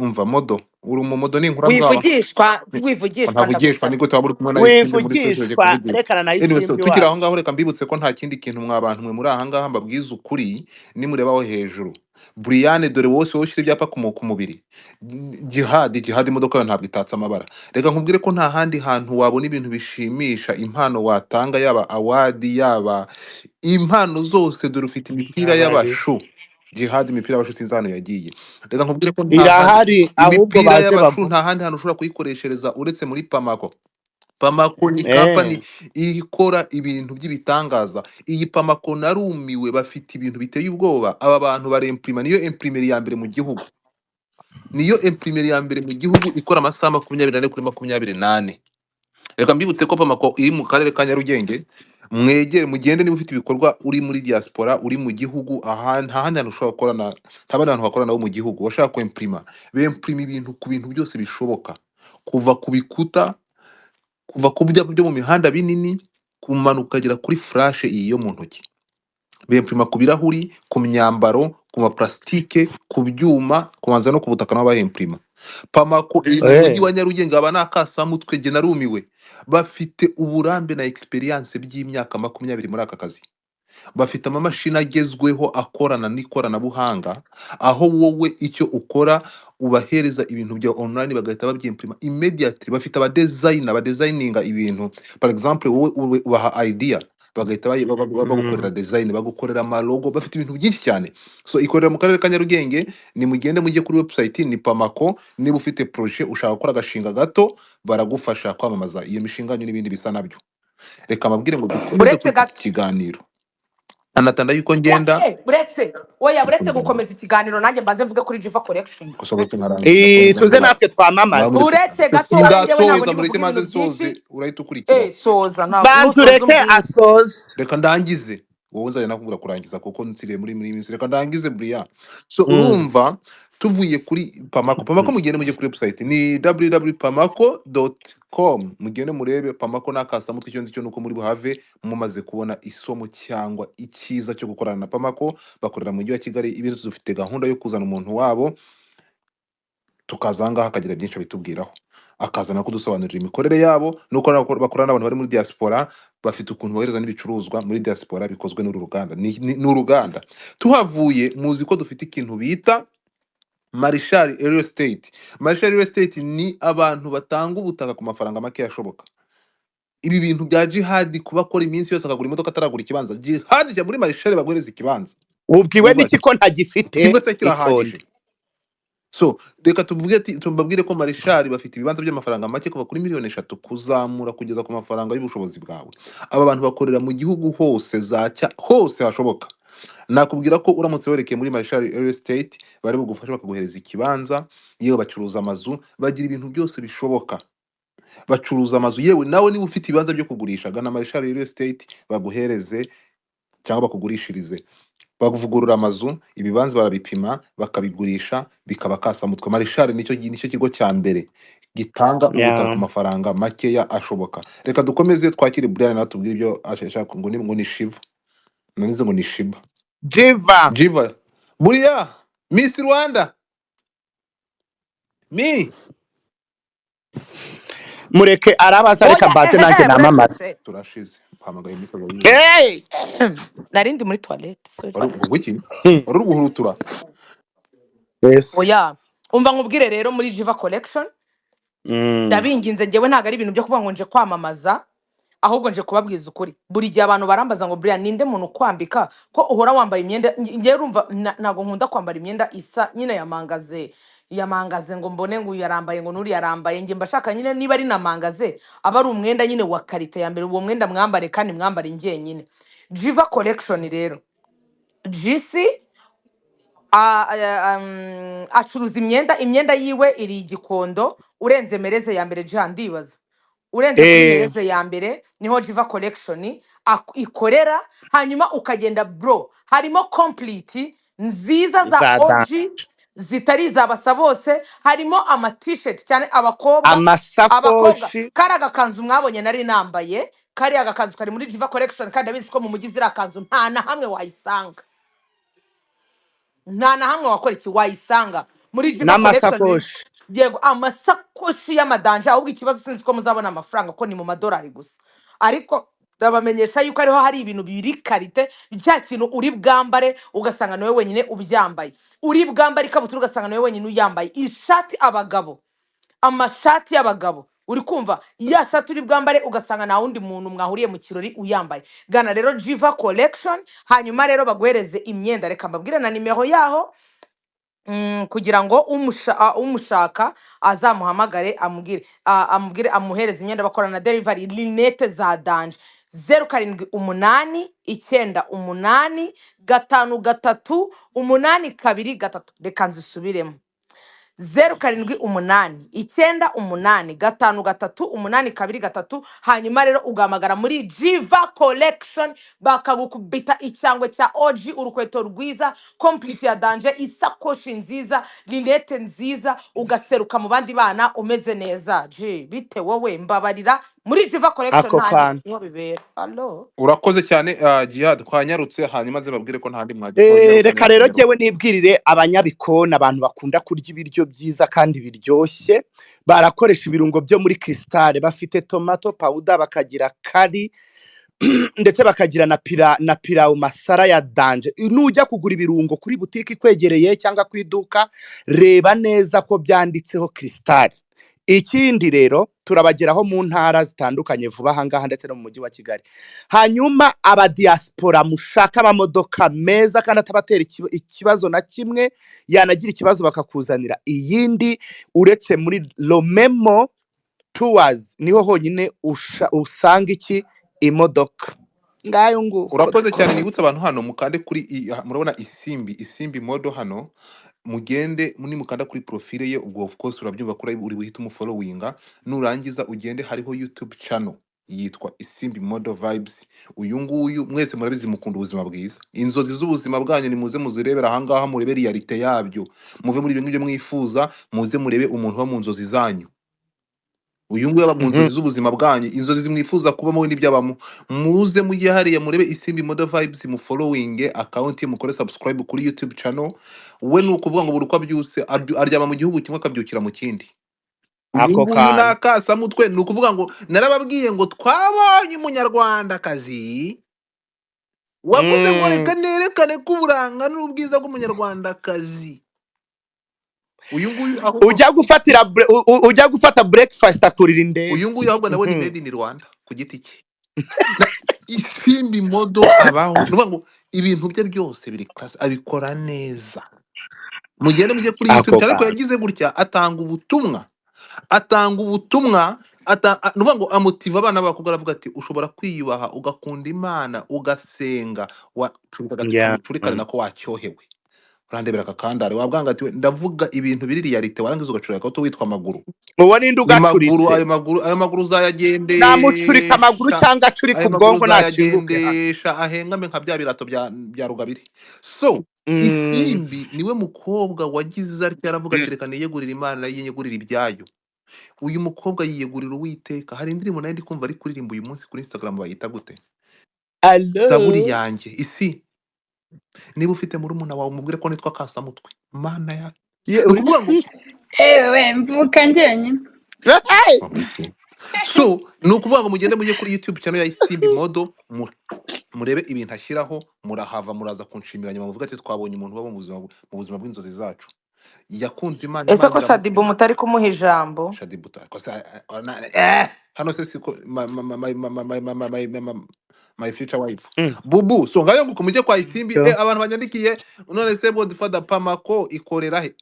[SPEAKER 2] umva modo Uri umumodo ninkura nzaba
[SPEAKER 1] Wivugishwa, wivugishwa,
[SPEAKER 2] ntavugishwa.
[SPEAKER 1] ndagusabye.
[SPEAKER 2] Ni gute waba uri kumwe na Isimbi muri space ugiye
[SPEAKER 3] Wivugishwa,
[SPEAKER 2] kuvugisha?
[SPEAKER 3] rekana na
[SPEAKER 2] Anyway, so
[SPEAKER 3] Isimbi
[SPEAKER 2] tukiri aho
[SPEAKER 3] wacu.
[SPEAKER 2] ngaho, reka mbibutse ko nta kindi kintu mwa bantu mwe muri aha ngaha, mbabwiza ukuri, nimurebaho hejuru Brian, dore wose wowe ushyira ibyapa ku mubiri. Jihad, Jihad, imodoka yawe ntabwo itatse amabara. Reka nkubwire ko nta handi hantu wabona ibintu bishimisha, impano watanga, yaba award, yaba impano zose. Dore ufite imipira
[SPEAKER 3] Irahari.
[SPEAKER 2] y'abashu. Jihad, imipira y'abashu sinzi hano yagiye. Reka nkubwire ko nta handi
[SPEAKER 3] Irahari, ahubwo
[SPEAKER 2] imipira
[SPEAKER 3] baze
[SPEAKER 2] y'abashu
[SPEAKER 3] bavuge.
[SPEAKER 2] nta handi hantu ushobora kuyikoreshereza uretse muri Pamako. Pamako ni kampani ikora ibintu by'ibitangaza. Iyi Pamako narumiwe, bafite ibintu biteye ubwoba. Aba bantu barempirima, niyo imprimerie ya mbere mu gihugu, niyo imprimerie ya mbere mu gihugu ikora amasaha 24 kuri 24. Reka mbibutse ko Pamako iri mu karere ka Nyarugenge. Mwegere, mugende, niba ufite ibikorwa, uri muri diaspora, uri mu gihugu, aha nta handi hantu ushobora gukorana, nta bandi bantu bakorana nabo mu gihugu. Washaka kwempirima, bempirima ibintu ku bintu byose bishoboka, kuva ku bikuta, kuva ku byapa byo mu mihanda binini, kumanuka ukagera kuri furashe iyi yo mu ntoki. Bempirima ku birahuri, ku myambaro, ku maparasitike, ku byuma, kubanza no ku butaka nabo bahempirima. Pamako iri mu mujyi wa Nyarugenge. Aba ni akasamutwe, jye narumiwe. Bafite uburambe na experience by'imyaka 20 muri aka kazi. Bafite amamashini agezweho akorana n'ikoranabuhanga, aho wowe icyo ukora ubahereza ibintu bya online bagahita babyimprima immediately. Bafite abadesigner badesigninga ibintu. Par exemple, wowe ubaha idea bagahita bagukorera design, bagukorera amalogo. Bafite ibintu byinshi cyane. So ikorera mu karere ka Nyarugenge. Nimugende mujye kuri website ni Pamako. Niba ufite projet, ushaka gukora agashinga gato, baragufasha kwamamaza iyo mishinga yanyu n'ibindi bisa nabyo. Reka mbabwire ngo dukomeze
[SPEAKER 1] Buretse
[SPEAKER 2] kuri iki
[SPEAKER 1] gato.
[SPEAKER 2] kiganiro, anatanda yuko ngenda
[SPEAKER 1] Buretse, oya, buretse gukomeza ikiganiro, nanjye mbanze mvuge kuri Jiva Collection.
[SPEAKER 2] Gusa buretse
[SPEAKER 1] Buretse.
[SPEAKER 2] nkarangiza ndakomeza.
[SPEAKER 3] Tuze natwe twamamaze.
[SPEAKER 1] Buretse gato, oya, njyewe ntabwo
[SPEAKER 2] Sindasoza,
[SPEAKER 1] ndi
[SPEAKER 2] mureke
[SPEAKER 1] buvuge
[SPEAKER 2] maze
[SPEAKER 1] ibintu byinshi.
[SPEAKER 2] nsoze, urahita ukurikiraho.
[SPEAKER 1] Soza, ntabwo
[SPEAKER 3] Banza
[SPEAKER 1] nusoza
[SPEAKER 3] ureke
[SPEAKER 1] umbwire.
[SPEAKER 3] asoze.
[SPEAKER 2] Reka ndangize, wowe nzajya nakubwira kurangiza kuko nsigaye muri iyi minsi. Reka ndangize, Brian. So urumva tuvuye kuri Pamako. Pamako, mugende mujye kuri website ni www.pamako.com, mugende murebe Pamako n'akasamutwe. Icyo nzi cyo nuko muri buhave mumaze kubona isomo cyangwa icyiza cyo gukorana na Pamako. Bakorera mu mujyi wa Kigali. Ibintu dufite gahunda yo kuzana umuntu wabo, tukaza aha ngaha akagira byinshi abitubwiraho, akazana kudusobanurira imikorere yabo nuko bakorana n'abantu bari muri diaspora. Bafite ukuntu bohereza n'ibicuruzwa muri diaspora bikozwe n'uru ruganda. Ni uruganda. Tuhavuye, muzi ko dufite ikintu bita Marshal Real Estate. Marshal Real Estate ni abantu batanga ubutaka ku mafaranga make ashoboka. Ibi bintu bya Jihad, kuba akora iminsi yose akagura imodoka ataragura ikibanza, Jihad, jya muri Marshal baguhereza ikibanza.
[SPEAKER 3] Ubwiwe
[SPEAKER 2] Wubatse
[SPEAKER 3] n'iki ko ntagifite?
[SPEAKER 2] Kimwe se
[SPEAKER 3] Itonde.
[SPEAKER 2] kirahagije. So reka tuvuge ati, tubabwire ko Marishari bafite ibibanza by'amafaranga make kuva kuri miliyoni 3 kuzamura kugeza ku mafaranga y'ubushobozi bwawe. Aba bantu bakorera mu gihugu hose, zacya hose hashoboka. Nakubwira ko uramutse werekeye muri Marishari Real Estate bari bugufashe bakaguhereza ikibanza. Yewe, bacuruza amazu, bagira ibintu byose bishoboka, bacuruza amazu. Yewe, nawe niba ufite ibibanza byo kugurisha, gana Marishari Real Estate baguhereze cyangwa bakugurishirize. Bavugurura amazu, ibibanza barabipima bakabigurisha, bikaba kasamutwe. Marishari nicyo kigo cya mbere gitanga ubutaka ku
[SPEAKER 3] Yeah.
[SPEAKER 2] mafaranga makeya ashoboka. Reka dukomeze twakire Brian nawe tubwire ibyo ashaka. Ngo ni Shiva, nanize ngo ni Shiba.
[SPEAKER 3] Jiva.
[SPEAKER 2] Jiva buriya Miss Rwanda mi
[SPEAKER 3] Mureke arabaza, reka
[SPEAKER 1] Oya,
[SPEAKER 3] mbanze nanjye
[SPEAKER 1] ehehe, buretse
[SPEAKER 3] namamaze.
[SPEAKER 1] se.
[SPEAKER 2] Turashize, mpamagaye Miss Rwanda.
[SPEAKER 3] Hey!
[SPEAKER 1] Nari ndi muri toilette, sorry.
[SPEAKER 2] Wari ngo iki? Wari uri guhurutura?
[SPEAKER 3] Yes.
[SPEAKER 1] Oya, umva nkubwire rero, muri Jiva Collection, ndabinginze, njyewe ntabwo ari ibintu byo kuvuga ngo nje kwamamaza, ahubwo nje kubabwiza ukuri. Buri gihe abantu barambaza ngo Brian, ninde muntu ukwambika ko uhora wambaye imyenda? Njyewe urumva ntabwo nkunda kwambara imyenda isa nyine yamangaze yamangaze, ngo mbone ngo uyu yarambaye, ngo n'uriya yarambaye. Njye mbashaka nyine niba ari na mangaze aba ari umwenda nyine wa qualité ya mbere, uwo mwenda mwambare kandi mwambare njyenyine. Jiva Collection rero, GC acuruza imyenda yiwe iri i Gikondo, urenze Mereze ya mbere. Jiha, ndibaza urenze kuri Mereze ya mbere niho Jiva Collection ikorera. Hanyuma ukagenda, bro, harimo complete nziza za
[SPEAKER 3] Za
[SPEAKER 1] OG zitari izabasa bose. Harimo ama t-shirt, cyane abakobwa.
[SPEAKER 3] Amasakoshi.
[SPEAKER 1] Kari agakanzu mwabonye nari nambaye, kariya agakanzu kari muri Jiva Collection, kandi abizi ko mu mujyi ziriya kanzu nta na hamwe wayisanga, nta na hamwe wakora iki wayisanga muri Jiva Collection.
[SPEAKER 3] N'amasakoshi.
[SPEAKER 1] Yego, amasakoshi y'amadanje. Ahubwo ikibazo sinzi ko muzabona amafaranga, ko ni mu madolari gusa, ariko ndabamenyesha yuko ariho hari ibintu biri qualité. Cya kintu uri bwambare ugasanga niwe wenyine ubyambaye, uri bwambare ikabutura ugasanga niwe wenyine uyambaye, ishati, abagabo, amashati y'abagabo, uri kumva ya shati uri bwambare ugasanga nta wundi muntu mwahuriye mu kirori uyambaye. Gana rero Jiva Collection, hanyuma rero baguhereze imyenda. Reka mbabwire na nimero yaho, kugira ngo umushaka azamuhamagare, amubwire amuhereze imyenda. Bakora na delivery. Lunettes za danger, 0789 853 823. Reka nzisubiremo: 0789 853 823. Hanyuma rero ugahamagara muri Jiva Collection, bakagukubita icyangwe cya OG, urukweto rwiza, complete ya danger, isakoshi nziza, lunettes nziza, ugaseruka mu bandi bana umeze neza. G bite wowe, mbabarira, muri Jiva Collection
[SPEAKER 3] Ako
[SPEAKER 1] ntandi
[SPEAKER 3] kantu.
[SPEAKER 1] niho bibera. Alo.
[SPEAKER 2] Urakoze cyane, Jihad, twanyarutse. Hanyuma nze babwire ko ntandi mwajya.
[SPEAKER 3] Reka rero jyewe nibwirire abanyabikoni, abantu bakunda kurya ibiryo byiza kandi biryoshye, barakoresha ibirungo byo muri Crystal. Bafite tomato powder, bakagira curry, ndetse bakagira na pilau masala ya danger. Nujya kugura ibirungo kuri butike ikwegereye cyangwa ku iduka, reba neza ko byanditseho Crystal. Ikindi rero, turabageraho mu ntara zitandukanye vuba aha ngaha, ndetse no mu mujyi wa Kigali. Hanyuma abadiaspora mushaka amamodoka meza kandi atabatera ikibazo na kimwe, yanagira ikibazo bakakuzanira iyindi, uretse muri Romemo Tours niho honyine usanga iki imodoka. Ngayo nguko.
[SPEAKER 2] Urakoze cyane.
[SPEAKER 3] Dukomeze.
[SPEAKER 2] Nibutse abantu hano, mukande kuri murabona Isimbi Model hano, mugende nimukanda kuri profile ye. Ubwo of course urabyumva ko uri buhite umufollowinga. Nurangiza ugende hariho YouTube channel yitwa Isimbi Model Vibes. Uyu nguyu mwese murabizi, mukunda ubuzima bwiza, inzozi z'ubuzima bwanyu nimuze muzirebera ahangaha, murebe réalité yabyo, muve muri ibyo ngibyo mwifuza, muze murebe umuntu uba mu nzozi zanyu. Uyu nguyu aba mu nzozi z'ubuzima bwanyu, inzozi mwifuza kubamo we n'ibyo abamo. Muze mujye hariya murebe Isimbi Model Vibes, mufollowing account, mukore subscribe kuri YouTube channel. We ni ukuvuga ngo buri uko abyutse aryama mu gihugu kimwe akabyukira mu kindi. Uyu
[SPEAKER 3] Ako
[SPEAKER 2] nguyu ni
[SPEAKER 3] kantu.
[SPEAKER 2] akasamutwe. Ni ukuvuga ngo narababwiye ngo twabonye umunyarwandakazi wavuze ngo reka nerekane ko uburanga n'ubwiza bw'umunyarwandakazi. Uyu nguyu ahubwo
[SPEAKER 3] Ujya gufata breakfast akurira indege.
[SPEAKER 2] Uyu nguyu ahubwo nawe ni made in Rwanda ku giti cye. Na Isimbi Model abaho, ni ukuvuga ngo ibintu bye byose biri class, abikora neza. Mugende mujye kuri
[SPEAKER 3] Ako
[SPEAKER 2] YouTube. Ariko
[SPEAKER 3] kantu.
[SPEAKER 2] Yagize gutya atanga ubutumwa, ni ukuvuga ngo amotiva abana b'abakobwa, aravuga ati ushobora kwiyubaha, ugakunda Imana, ugasenga, kamucurikane nako wacyohewe. Urandebera aka kandare wabwanga ati ndavuga ibintu biri réalité, warangiza ugacurika ko witwa amaguru.
[SPEAKER 3] Uwo ninde?
[SPEAKER 2] Ni maguru.
[SPEAKER 3] Ugacuritse.
[SPEAKER 2] Ayo maguru
[SPEAKER 3] Namucurika amaguru
[SPEAKER 2] uzayagendesha.
[SPEAKER 3] cyangwa acurika
[SPEAKER 2] Ayo maguru
[SPEAKER 3] ubwonko, nakinguke hano.
[SPEAKER 2] uzayagendesha ahengame nka bya birato bya Rugabire. So Isimbi niwe mukobwa wagize atya aravuga ati reka niyegurire Imana, yiyegurire ibyayo. Uyu mukobwa yiyegurira Uwiteka. Hari indirimbo nayo ndi kumva ari kuririmba uyu munsi kuri Instagram, bayita gute?
[SPEAKER 3] Alo.
[SPEAKER 2] Zaburi yanjye. Isi, niba ufite murumuna wawe umubwire ko nitwa Kasamutwe. Mana ya ni ukuvuga ngo
[SPEAKER 5] Ewe, mvuka njyenyine.
[SPEAKER 3] Hey!
[SPEAKER 2] Iki? So ni ukuvuga ngo mugende mujye kuri YouTube channel ya Isimbi Model, murebe ibintu ashyiraho, murahava muraza kunshimira nyuma, muvuga ati twabonye umuntu uba mu buzima bw'inzozi zacu, yakunze Imana,
[SPEAKER 1] Ese
[SPEAKER 2] Imana
[SPEAKER 1] ko Shadibu
[SPEAKER 2] iramukunda.
[SPEAKER 1] mutari kumuha ijambo?
[SPEAKER 2] Shadibu ko se hano se siko my future wife bubu. So ngayo nguko, mujye kwa Isimbi.
[SPEAKER 3] Yo.
[SPEAKER 2] Abantu banyandikiye none se Godfather, Pamako ikorera he?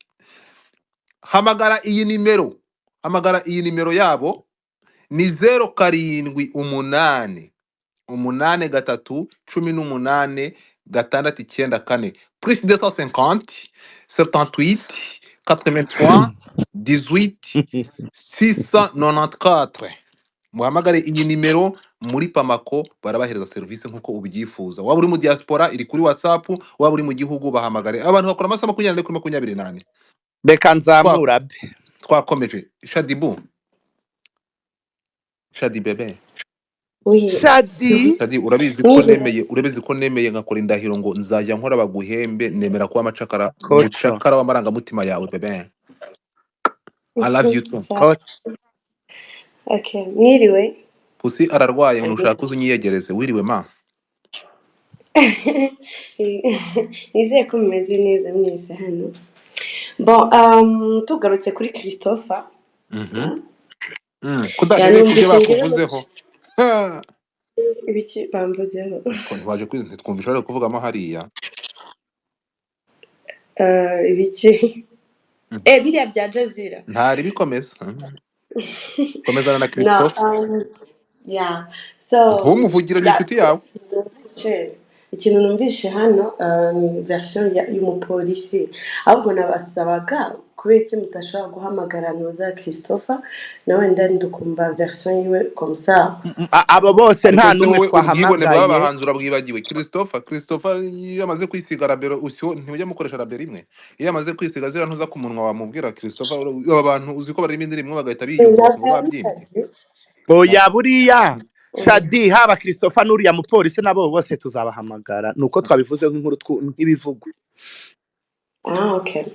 [SPEAKER 2] Hamagara iyi nimero, hamagara iyi nimero yabo ni 0788 3 18 694, +250 78 83 18 694. Muhamagare iyi nimero muri Pamako, barabahereza serivisi nk'uko ubyifuza. Waba uri mu diaspora iri kuri WhatsApp, waba uri mu gihugu bahamagare. Abantu bakora amasaha 24 kuri 24.
[SPEAKER 3] Reka nzamura be.
[SPEAKER 2] Twakomeje. Shadibu, Shadi bebe.
[SPEAKER 8] Oui,
[SPEAKER 3] Shadi.
[SPEAKER 2] Shadi, urabizi ko
[SPEAKER 8] oui,
[SPEAKER 2] nemeye, urabizi ko nemeye nkakora indahiro ngo nzajya nkora baguhembe, nemera kuba amacakara
[SPEAKER 3] Koco.
[SPEAKER 2] mucakara w'amarangamutima yawe bebe. I love you too.
[SPEAKER 3] Coach.
[SPEAKER 8] Okay, mwiriwe.
[SPEAKER 2] Pusi ararwaye ngo nushaka uze unyiyegereze. Wiriwe ma.
[SPEAKER 8] Nizeye ko mumeze neza mwese hano. Bon, tugarutse kuri Christopher.
[SPEAKER 2] Mhm. Kudahereye ku byo
[SPEAKER 8] Yanumvise ngewe
[SPEAKER 2] bakuvuzeho.
[SPEAKER 8] Ibiki bamvuzeho.
[SPEAKER 2] Ntiwaje kwiza ntitwumvisha bari kuvugamo hariya.
[SPEAKER 8] Ibiki. Biriya bya Jazira.
[SPEAKER 2] Ntari bikomeza. Komezana na
[SPEAKER 8] No,
[SPEAKER 2] Christophe.
[SPEAKER 8] Yeah. So,
[SPEAKER 2] Ntumuvugire ni
[SPEAKER 8] yeah,
[SPEAKER 2] inshuti yawe.
[SPEAKER 8] Ikintu numvishe hano ni version y'umupolisi. Ahubwo nabasabaga kubera iki mutashobora guhamagara Nuza Christopher nawe ndani dukumva version yiwe comme ça.
[SPEAKER 3] Abo bose
[SPEAKER 2] Ariko
[SPEAKER 3] nta
[SPEAKER 2] se
[SPEAKER 3] n'umwe
[SPEAKER 2] wowe ubwibone
[SPEAKER 3] twahamagaye.
[SPEAKER 2] bw'abahanzi urabwibagiwe. Christopher iyo amaze kwisiga rabero usyo ntujya mukoresha rabero imwe. Iyo amaze kwisiga zira ntuza ku munwa wamubwira Christopher, aba bantu uzi ko baririmba indirimbo bagahita biyumva bakumva babyimbye.
[SPEAKER 3] Oya buriya Shadi, haba Christopher n'uriya mupolisi nabo bose tuzabahamagara, nuko twabivuze nk'inkuru nk'ibivugwa.
[SPEAKER 8] Ah, okay.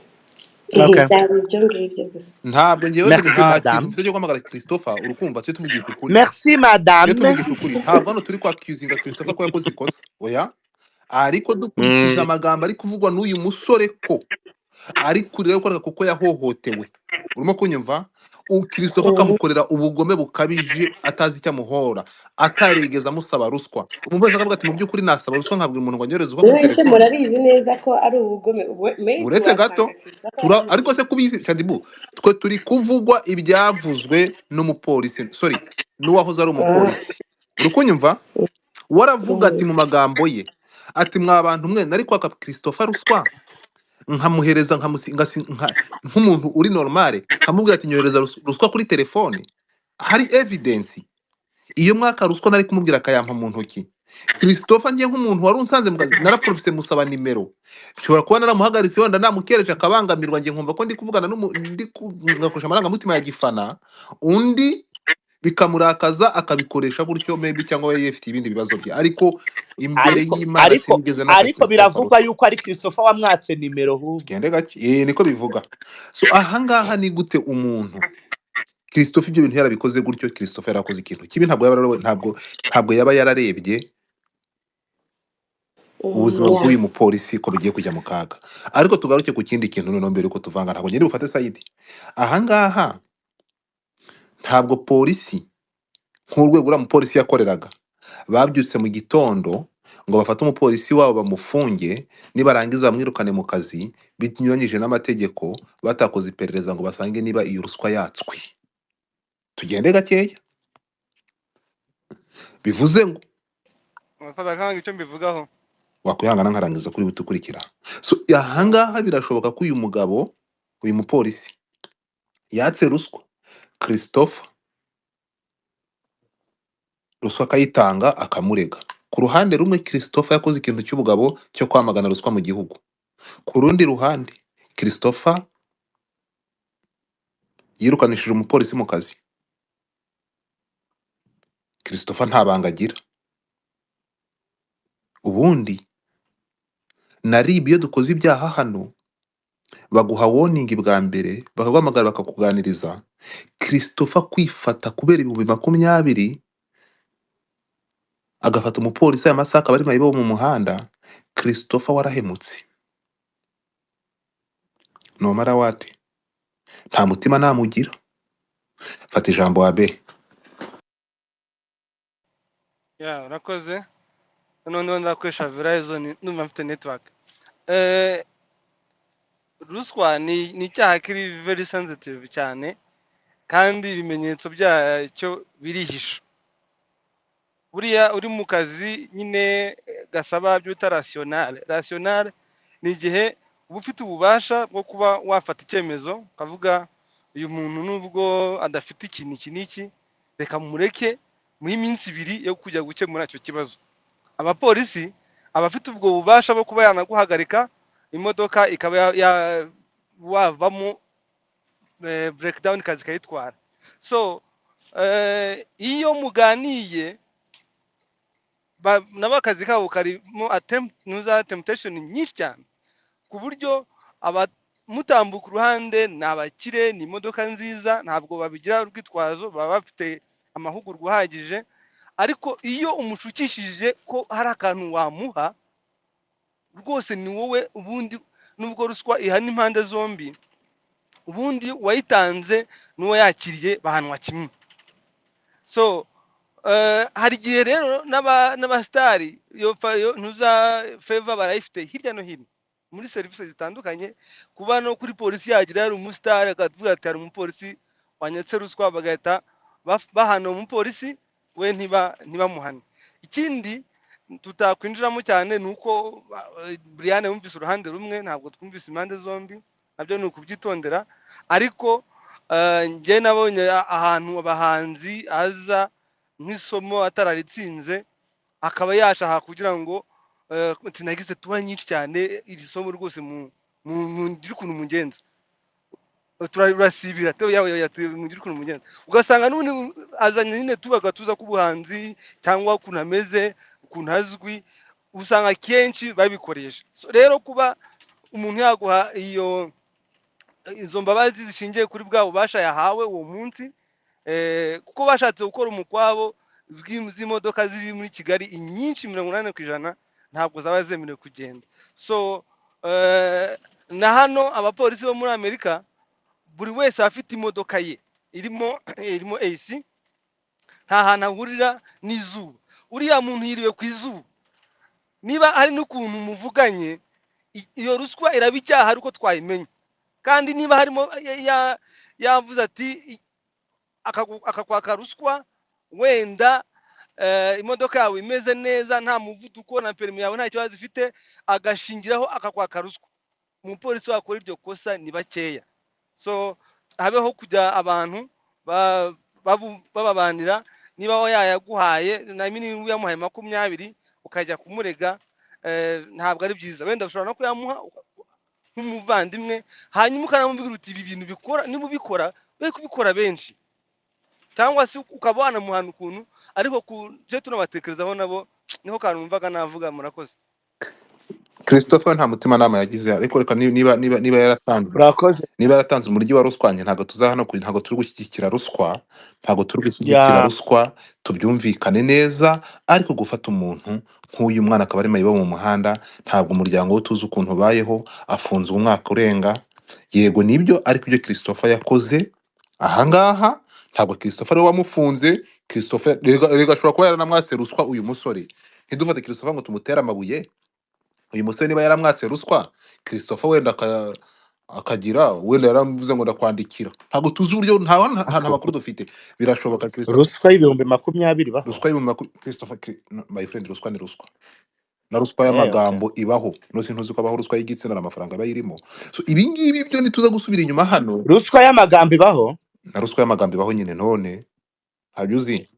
[SPEAKER 3] Okay.
[SPEAKER 8] Byari ibyo ngibyo gusa.
[SPEAKER 2] Ntabwo ngewe
[SPEAKER 3] Merci
[SPEAKER 2] nta kintu
[SPEAKER 3] madame.
[SPEAKER 2] mfite cyo guhamagara Christopher, urukumva tujye tuvugisha ukuri.
[SPEAKER 3] Merci
[SPEAKER 2] Tujye
[SPEAKER 3] madame.
[SPEAKER 2] tuvugisha ukuri. Ntabwo hano turi kwakizinga Christopher ko yakoze ikosa. Oya. Ariko dukurikije amagambo ari kuvugwa n'uyu musore ko ari kurira gukora kuko yahohotewe. Urimo kunyumva? Christopher akamukorera ubugome bukabije atazi icyo amuhora, atarigeze amusaba ruswa. Umuntu wese akavuga ati mu by'ukuri nasaba ruswa nkabwira umuntu ngo anyohereze ruswa kuri
[SPEAKER 8] Mwese
[SPEAKER 2] telefone.
[SPEAKER 8] murabizi neza ko ari ubugome. Maybe
[SPEAKER 2] Uretse gato
[SPEAKER 8] wasanga Christopher
[SPEAKER 2] ariko se kubizi Shadibu, twe turi kuvugwa ibyavuzwe n'umupolisi, sorry, n'uwahoze ari umupolisi. Uri kunyumva? Waravuga ati mu magambo ye ati mwa bantu mwe nari kwaka Christopher ruswa nkamuhereza nk'umuntu uri normale nkamubwira ati nyohereza ruswa kuri telefone, hari evidence. Iyo mwaka ruswa nari kumubwira akayampa mu ntoki. Christopher ngiye nk'umuntu wari unsanze mu kazi naraprofise musaba nimero, nshobora kuba naramuhagaritse wenda namukereje akabangamirwa, ngiye nkumva ko ndi kuvugana ngakoresha amarangamutima ya gifana, undi bikamurakaza akabikoresha gutyo maybe, cyangwa we yifitiye ibindi bibazo bye, ariko imbere
[SPEAKER 3] Ariko
[SPEAKER 2] y'Imana
[SPEAKER 3] ariko
[SPEAKER 2] sinigeze naka
[SPEAKER 3] ariko
[SPEAKER 2] Christopher
[SPEAKER 3] biravugwa
[SPEAKER 2] ruswa.
[SPEAKER 3] yuko ari Christopher wamwatse nimero ahubwo.
[SPEAKER 2] Gende gake, niko bivuga. So ahangaha ni gute umuntu Christopher ibyo bintu yarabikoze gutyo? Christopher yarakoze ikintu kibi, ntabwo yaba ntabwo yaba yararebye ubuzima bw'uyu mupolisi ko bugiye kujya mu kaga. Ariko tugaruke ku kindi kintu noneho mbere yuko tuvanga, ntabwo ngende bufate sayidi. Ahangaha ntabwo polisi nk'urwego uriya mupolisi yakoreraga babyutse mu gitondo ngo bafate umupolisi wabo bamufunge, nibarangiza bamwirukane mu kazi binyuranyije n'amategeko, batakoze iperereza ngo basange niba iyo ruswa yatswe. Tugende gakeya, bivuze ngo
[SPEAKER 9] Mufata kanga icyo mbivugaho.
[SPEAKER 2] wakwihangana nkarangiza kuri butukurikira. So ahangaha birashoboka ko uyu mugabo, uyu mupolisi yatse ruswa Christopher, ruswa akayitanga akamurega. Ku ruhande rumwe Christopher yakoze ikintu cy'ubugabo cyo kwamagana ruswa mu gihugu. Ku rundi ruhande Christopher yirukanishije umupolisi mu kazi. Christopher nta banga agira. Ubundi na RIB iyo dukoze ibyaha hano baguha warning bwa mbere, bakaguhamagara bakakuganiriza. Christopher kwifata kubera 20,000 agafata umupolisi aya masaha akaba ari mayibobo mu muhanda, Christopher warahemutse. No matter what, nta mutima namugira. Fata ijambo wabe.
[SPEAKER 9] Ya, urakoze. Noneho ndakoresha Verizon ndumva mfite network. Ruswa ni icyaha kiri very sensitive cyane, kandi ibimenyetso byacyo birihisha. Buriya uri mu kazi nyine gasaba byo bita rationale. Rationale ni igihe uba ufite ububasha bwo kuba wafata icyemezo ukavuga uyu muntu nubwo adafite ikintu iki n'iki, reka mureke muhe iminsi 2 yo kujya gukemura icyo kibazo. Abapolisi abafite ubwo bubasha bwo kuba yanaguhagarika imodoka ikaba wavamo breakdown kazi kayitwara. So iyo muganiye nabo akazi kabo karimo nuza temptation nyinshi cyane, ku buryo Mutambuka uruhande, ni abakire, ni imodoka nziza, ntabwo babigira urwitwazo, baba bafite amahugurwa ahagije. Ariko iyo umushukishije ko hari akantu wamuha, rwose ni wowe ubundi, nubwo ruswa ihana impande zombi, ubundi uwayitanze n'uwayakiriye bahanwa kimwe. So hari igihe rero n'abasitari iyo ntuza favor barayifite hirya no hino muri serivisi zitandukanye. Kuba no kuri polisi yagira hari umusitari akavuga ati hari umupolisi wanyatse ruswa, bagahita bahana umupolisi we, ntibamuhane. Ikindi tutakwinjiramo cyane ni uko Brian yumvise uruhande rumwe, ntabwo twumvise impande zombi, nabyo ni ukubyitondera. Ariko njye nabonye ahantu abahanzi aza nk'isomo atararitsinze, akaba yashaka kugira ngo sinagize tuba nyinshi cyane iri somo rwose mugire ukuntu mugenza, turasibira mugire ukuntu mugenza, ugasanga n'ubundi azanye nyine tuba agatuza k'ubuhanzi cyangwa ukuntu ameze, ukuntu azwi, usanga kenshi babikoresha. So, rero kuba umuntu yaguha izo mbabazi zishingiye kuri bwa bubasha yahawe uwo munsi, kuko bashatse gukora umukwabo z'imodoka ziri muri Kigali inyinshi 80% ntabwo zaba zemerewe kugenda. So na hano abapolisi bo muri Amerika buri wese afite imodoka ye irimo AC, nta hantu ahurira n'izuba. Uriya muntu yiriwe ku izuba, niba hari n'ukuntu muvuganye, iyo ruswa iraba icyaha ariko twayimenye. Kandi niba harimo yavuze ati akakwaka ruswa, wenda imodoka yawe imeze neza, nta muvuduko, na perimi yawe nta kibazo ifite, agashingiraho akakwaka ruswa, umupolisi wakora iryo kosa ni bakeya. So habeho kujya abantu bababanira, niba we yayaguhaye na niba uyamuhaye 20 ukajya kumurega, ntabwo ari byiza. Wenda ushobora no kuyamuha nk'umuvandimwe, hanyuma ukanamubwira uti ibi bintu bikora, niba ubikora we kubikora benshi, cyangwa se ukaba wanamuhana ukuntu. Ariko ku byo tunabatekerezaho nabo, niho kantu numvaga navuga. Murakoze.
[SPEAKER 2] Christopher nta mutimanama yagize, ariko reka niba yaratanze,
[SPEAKER 3] Urakoze.
[SPEAKER 2] niba yaratanze umuryi wa ruswa, njye ntabwo tuza hano ntabwo turi gushyigikira ruswa, ntabwo turi gushyigikira ruswa, tubyumvikane neza. Ariko gufata umuntu nk'uyu mwana akaba ari mayibobo mu muhanda, ntabwo umuryango we tuzi ukuntu ubayeho, afunzwe umwaka urenga, yego nibyo. Ariko ibyo Christopher yakoze ahangaha, ntabwo Christopher ariwe wamufunze. Christopher rega ashobora kuba yaranamwatse ruswa uyu musore. Ntidufate Christopher ngo tumutere amabuye. Uyu musore niba yaramwatse ruswa, Christopher wenda akagira wenda yaramuvuze ngo ndakwandikira, ntabwo tuzi uburyo, nta makuru dufite. Birashoboka Christopher
[SPEAKER 3] Ruswa y'ibihumbi 20 ibaho?
[SPEAKER 2] Ruswa y'ibihumbi Christopher, no, my friend, ruswa ni ruswa, na ruswa
[SPEAKER 3] Okay.
[SPEAKER 2] y'amagambo ibaho. Nose ntuzi ko abaho ruswa y'igitsina n'amafaranga aba ayirimo? So ibi ngibi byo nituza gusubira inyuma hano.
[SPEAKER 3] Ruswa y'amagambo ibaho?
[SPEAKER 2] Na ruswa y'amagambo ibaho nyine, none ntabyo uzi?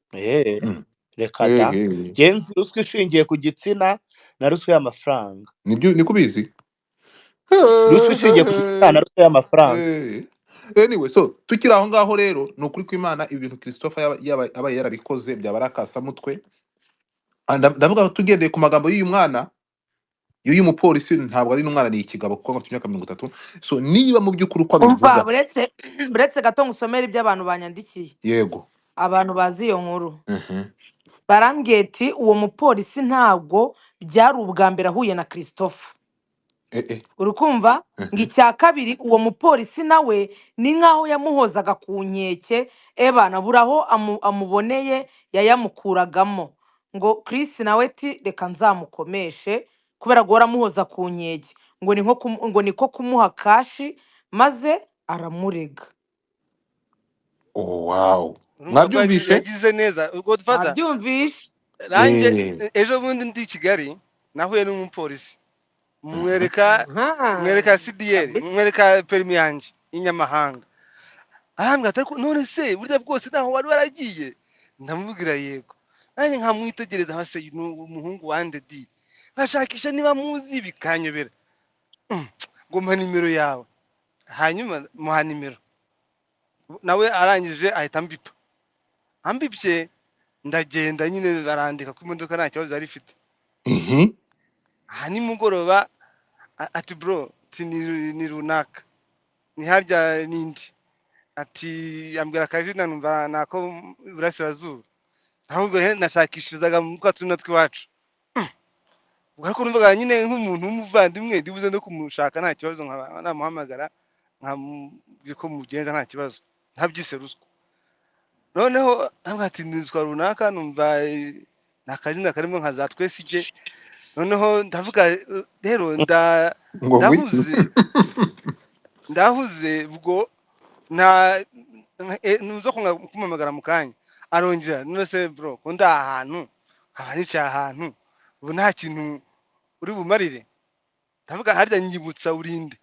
[SPEAKER 3] Reka da.
[SPEAKER 2] Ehe.
[SPEAKER 3] Genzi ruswa ishingiye ku gitsina na ruswa y'amafaranga.
[SPEAKER 2] Nibyo, niko ubizi.
[SPEAKER 3] Ruswa ishingiye ku gitsina na ruswa y'amafaranga.
[SPEAKER 2] Anyway, so tukiri aho ngaho rero, ni ukuri kw'Imana ibi bintu Christopher yaba abaye yarabikoze byaba ari akasamutwe. Ndavuga tugendeye ku magambo y'uyu mwana, y'uyu mupolisi, ntabwo ari n'umwana, ni ikigabo kuko afite imyaka 30. So niba mu by'ukuri uko
[SPEAKER 1] Umva,
[SPEAKER 2] abivuga,
[SPEAKER 1] buretse gato ngusomere ibyo abantu banyandikiye.
[SPEAKER 2] Yego.
[SPEAKER 1] Abantu bazi iyo nkuru barambwiye ati uwo mupolisi ntabwo byari ubwa mbere ahuye na Christopher. Uri kumva? Ngo icya kabiri, uwo mupolisi nawe ni nkaho yamuhozaga ku nkeke, ebana buraho amuboneye yayamukuragamo. Ngo Chris nawe ati reka nzamukomeshe kubera guhora amuhoza ku nkeke, ngo ni nko ngo niko kumuha cash maze aramurega.
[SPEAKER 2] Oh, wow.
[SPEAKER 9] Urumva ko
[SPEAKER 2] Mwabyumvishe?
[SPEAKER 9] yagize neza Godfather.
[SPEAKER 1] Nabyumvishe.
[SPEAKER 9] Nanjye ejo bundi ndi i Kigali nahuye n'umupolisi, mwereka mwereka CDL,
[SPEAKER 1] Kabisa.
[SPEAKER 9] mwereka perimi yanjye y'inyamahanga, arambwira ati ariko none se burya bwose ntaho wari waragiye? Ndamubwira yego. Nanjye nkamwitegereza nka se ni umuhungu wande di, nkashakisha niba muzi bikanyobera. Ngo mpa nimero yawe, hanyuma muha nimero, nawe arangije ahita ambipa, ambipye ndagenda nyine, barandika ko imodoka nta kibazo yari ifite. Aha nimugoroba ati bro, ati ni runaka. Ni harya nindi ati ambwira akazina, numva nako iburasirazuba, ahubwo nashakishirizaga mu twa tw'iwacu. Ubwo ariko numvaga nyine nk'umuntu w'umuvandimwe ndibuze no kumushaka nta kibazo, nkaba namuhamagara nkamubwira ko mugenza nta kibazo, ntabyise ruswa. Noneho ntabwo ati nitwa runaka, numva ni akazina karimo nka za twesige. Noneho ndavuga rero
[SPEAKER 2] ngo ngwiki.
[SPEAKER 9] Ndahuze, ndahuze ubwo nta nuza kumuhamagara mu kanya arongera. None se bro, ko ndi ahantu nkaba nicaye ahantu ubu nta kintu uri bumarire? Ndavuga harya nyibutsa urinde,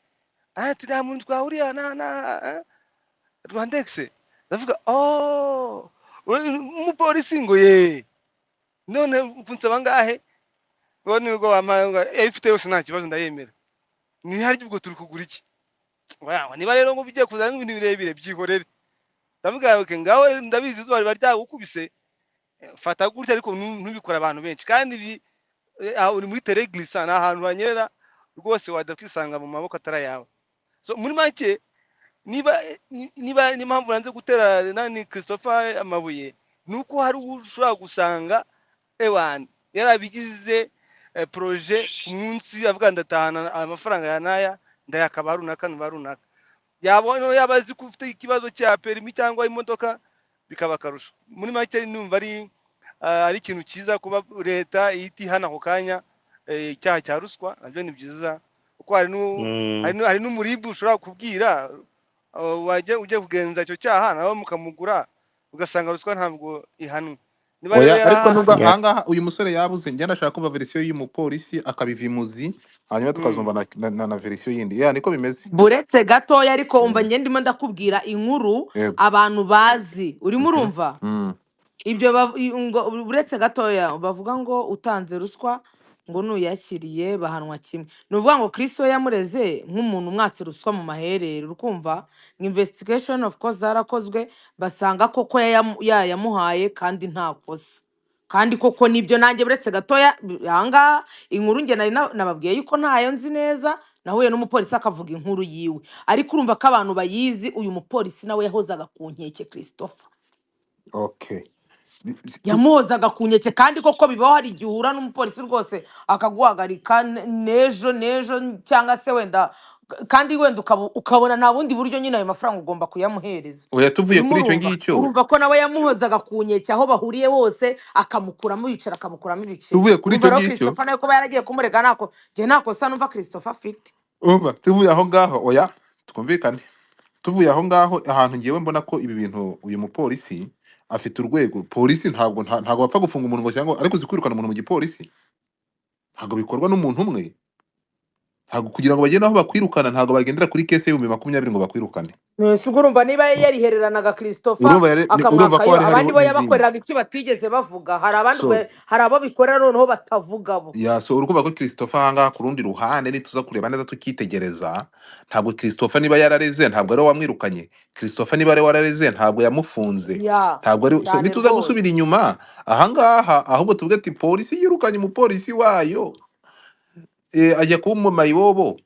[SPEAKER 9] ati nta muntu twahuriye na Rwandex. Ndavuga oh, umupolisi ngo ye none kunsaba ngahe? Ngo nibwo wampaye ngo ifite yose nta kibazo ndayemera. Ni harya ubwo turi kugura iki? Ngo yawe niba rero ngo ugiye kuzana ibintu birebire byihorere. Ndavuga okay, ngaho rero ndabizi izuba riba ryagukubise, fata gutya ariko ntubikore abantu benshi kandi ibi aho uri muri terrain glissant, ni ahantu hanyerera rwose wajya kwisanga mu maboko atari ayawe. So muri make niba n'impamvu nanze gutera nani Christopher amabuye ni uko hari uwo ushobora gusanga ewan yarabigize projet ku munsi avuga ndatahana amafaranga ya naya ndayakaba runaka na runaka, yabona yaba azi ko ufite ikibazo cya permis cyangwa imodoka bikaba akarusho. Muri make numva ari ikintu cyiza kuba leta ihita ihana ako kanya icyaha cya ruswa, nabyo ni byiza kuko hari n'umuribu ushobora kubwira wajya ujya kugenza icyo cyaha nawe mukamugura, ugasanga ruswa ntabwo ihanwe. Niba rero
[SPEAKER 2] Oya, ariko nubwo
[SPEAKER 3] Yeah.
[SPEAKER 2] ahangaha uyu musore yabuze, njye ndashaka kumva verisiyo y'umupolisi akabiva imuzi, hanyuma tukazumva na verisiyo yindi ya niko bimeze.
[SPEAKER 1] Buretse gatoya ariko umva, njye ndimo ndakubwira inkuru
[SPEAKER 2] Yego.
[SPEAKER 1] abantu bazi, urimo urumva ibyo ngo uretse gatoya bavuga ngo utanze ruswa ngo nuyakiriye bahanwa kimwe. Ni ukuvuga ngo Chris we yamureze nk'umuntu umwatse ruswa mu maherere, urukumva ngo investigation of course zarakozwe, basanga koko yayamuhaye kandi nta kosa, kandi koko nibyo. Nanjye buretse gatoya ahangaha inkuru njye nari nababwiye yuko ntayo nzi neza, nahuye n'umupolisi akavuga inkuru yiwe, ariko urumva ko abantu bayizi. Uyu mupolisi nawe yahozaga ku nkeke Christopher.
[SPEAKER 2] Okay.
[SPEAKER 1] Yamuhozaga ku nkeke, kandi koko bibaho, hari igihe uhura n'umupolisi rwose akaguhagarika n'ejo n'ejo cyangwa se wenda kandi wenda ukabona nta bundi buryo nyine ayo mafaranga ugomba kuyamuhereza.
[SPEAKER 2] Oya, tuvuye
[SPEAKER 1] Urimo
[SPEAKER 2] kuri icyo
[SPEAKER 1] urumva
[SPEAKER 2] ngicyo.
[SPEAKER 1] Urumva ko nawe yamuhozaga ku nkeke, aho bahuriye hose akamukuramo yicara akamukuramo ibiceri.
[SPEAKER 2] Tuvuye kuri
[SPEAKER 1] Urumva
[SPEAKER 2] icyo
[SPEAKER 1] rero
[SPEAKER 2] ngicyo.
[SPEAKER 1] Christopher nawe kuba yaragiye kumurega, ntako njye nta kosa numva Christopher afite.
[SPEAKER 2] Umva, tuvuye aho ngaho, oya twumvikane, tuvuye aho ngaho ahantu ngewe mbona ko ibi bintu uyu mupolisi afite urwego polisi ntabwo bapfa gufunga umuntu ngo cyangwa ariko uzi kwirukana umuntu mu gipolisi ntabwo bikorwa n'umuntu umwe, ntabwo kugira ngo bagende aho bakwirukana ntabwo bagendera kuri case y'20,000 ngo bakwirukane.
[SPEAKER 1] Ese ubwo urumva niba yarihereranaga Christopher
[SPEAKER 2] Urumva urumva ko
[SPEAKER 1] akamwakayo
[SPEAKER 2] hari
[SPEAKER 1] abandi
[SPEAKER 2] hariho
[SPEAKER 1] bo
[SPEAKER 2] n'izindi
[SPEAKER 1] yabakoreraga iki batigeze bavuga? Hari abandi
[SPEAKER 2] so
[SPEAKER 1] hari abo bikorera noneho batavuga bo.
[SPEAKER 2] Ya, so urumva ko Christopher ahangaha ku rundi ruhande nituza kureba neza tukitegereza, ntabwo Christopher niba yarareze ntabwo ari we wamwirukanye, Christopher niba ari we warareze ntabwo yamufunze,
[SPEAKER 1] Ya
[SPEAKER 2] ntabwo ari so.
[SPEAKER 1] Cyane
[SPEAKER 2] Nituza
[SPEAKER 1] rwose.
[SPEAKER 2] gusubira inyuma ahangaha ahubwo tuvuge ati polisi yirukanye umupolisi wayo ajya kuba umumayibobo.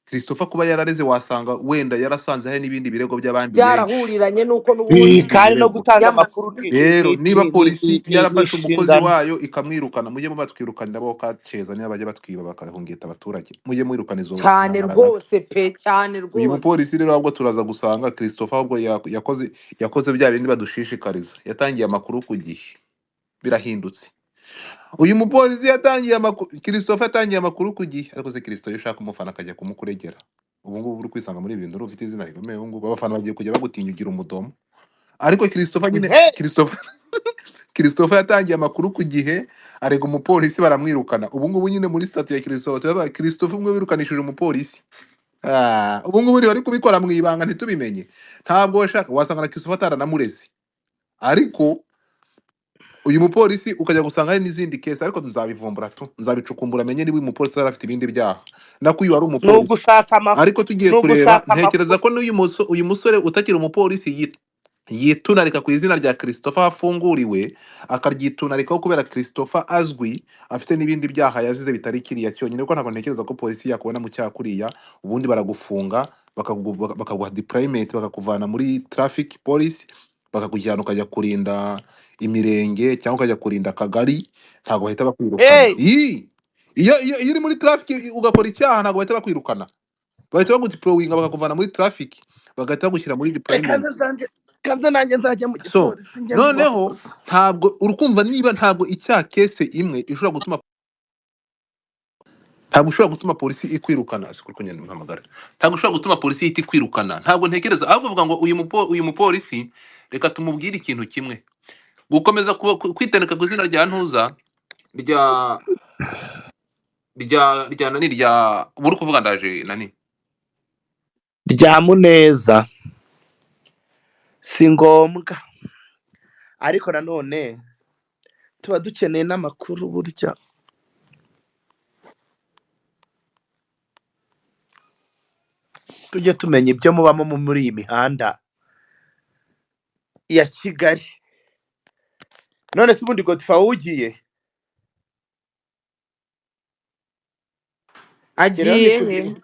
[SPEAKER 2] Christopher kuba yarareze wasanga wenda yarasanze hari n'ibindi birego by'abandi benshi
[SPEAKER 1] byarahuriranye n'uko n'ubundi
[SPEAKER 2] n'ibindi
[SPEAKER 3] Kandi no
[SPEAKER 2] birego.
[SPEAKER 3] gutanga
[SPEAKER 1] yamaze
[SPEAKER 3] amakuru
[SPEAKER 2] Rero niba polisi
[SPEAKER 3] ni
[SPEAKER 2] yarafashe umukozi
[SPEAKER 3] inshingano.
[SPEAKER 2] wayo ikamwirukana, mujye mubatwirukanira bo kaceza niba bajya batwiba bakahungeta abaturage, mujye mwirukana izo
[SPEAKER 1] cyane
[SPEAKER 2] nkangaragara.
[SPEAKER 1] Rwose pe, cyane
[SPEAKER 2] Uyu
[SPEAKER 1] rwose.
[SPEAKER 2] mupolisi rero ahubwo turaza gusanga Christopher ahubwo yakoze bya bindi badushishikariza, yatangiye amakuru ku gihe, birahindutse. Uyu mupolisi yatangiye amakuru, Christopher yatangiye amakuru ku gihe, ariko se Christopher iyo ushaka umufana akajya kumukuregera, ubu ngubu uri kwisanga muri ibi bintu uri ufite izina rikomeye, ubu ngubu abafana bagiye kujya bagutinya ugira umudomo. Ariko Christopher nyine
[SPEAKER 3] Hey!
[SPEAKER 2] Christopher yatangiye amakuru ku gihe, arega umupolisi baramwirukana. Ubu ngubu nyine muri status ya Christopher turavuga Christopher umwe wirukanishije umupolisi. Ah, ubu ngubu bari kubikora mu ibanga ntitubimenye, ntabwo washaka wasanga na Christopher ataranamureze, ariko uyu mupolisi ukajya gusanga hari n'izindi case, ariko nzabivumbura tu nzabicukumbura menye niba uyu mupolisi yari afite ibindi byaha nako uyu wari
[SPEAKER 3] Ni
[SPEAKER 2] umupolisi.
[SPEAKER 3] ugushaka
[SPEAKER 2] Ariko tugiye
[SPEAKER 3] ni
[SPEAKER 2] kureba
[SPEAKER 3] ugushaka
[SPEAKER 2] ntekereza
[SPEAKER 3] amakuru.
[SPEAKER 2] ko n'uyu uyu musore utakiri umupolisi Yitunarika ku izina rya Christopher wafunguriwe, akaryitunarikaho kubera Christopher azwi afite n'ibindi byaha yazize bitari kiriya cyonyine, kuko ntabwo ntekereza ko polisi yakubona mu cyaha kuriya. Ubundi baragufunga bakaguha deployment, bakakuvana muri traffic police bakakujyana ukajya kurinda imirenge cyangwa ukajya kurinda akagari, ntabwo bahita bakwirukana.
[SPEAKER 3] Hey!
[SPEAKER 2] Iyo uri muri traffic ugakora icyaha ntabwo bahita bakwirukana, bahita bagudeployinga bakakuvana muri traffic bagahita bagushyira muri
[SPEAKER 3] Reka
[SPEAKER 2] deployment.
[SPEAKER 3] Kanze nanjye nzajya mu
[SPEAKER 2] So
[SPEAKER 3] gipolisi njye mu
[SPEAKER 2] noneho
[SPEAKER 3] bapolisi.
[SPEAKER 2] ntabwo urukumva niba ntabwo icyaha kese imwe ishobora gutuma, ntabwo ushobora gutuma polisi ikwirukana. Si kuri kunyana mpamagara, ntabwo ushobora gutuma polisi ihita ikwirukana, ntabwo ntekereza. Ahubwo uvuga ngo uyu mupolisi reka tumubwire ikintu kimwe, gukomeza kwitendeka ku izina rya ntuza rya rya rya nani rya buri kuvuga ndaje nani
[SPEAKER 3] Rya Muneza si ngombwa, ariko nanone tuba dukeneye n'amakuru burya. Tujye tumenya ibyo mubamo muri iyi mihanda ya Kigali. None se ubundi Godfa wowe ugiye?
[SPEAKER 1] Agiye he?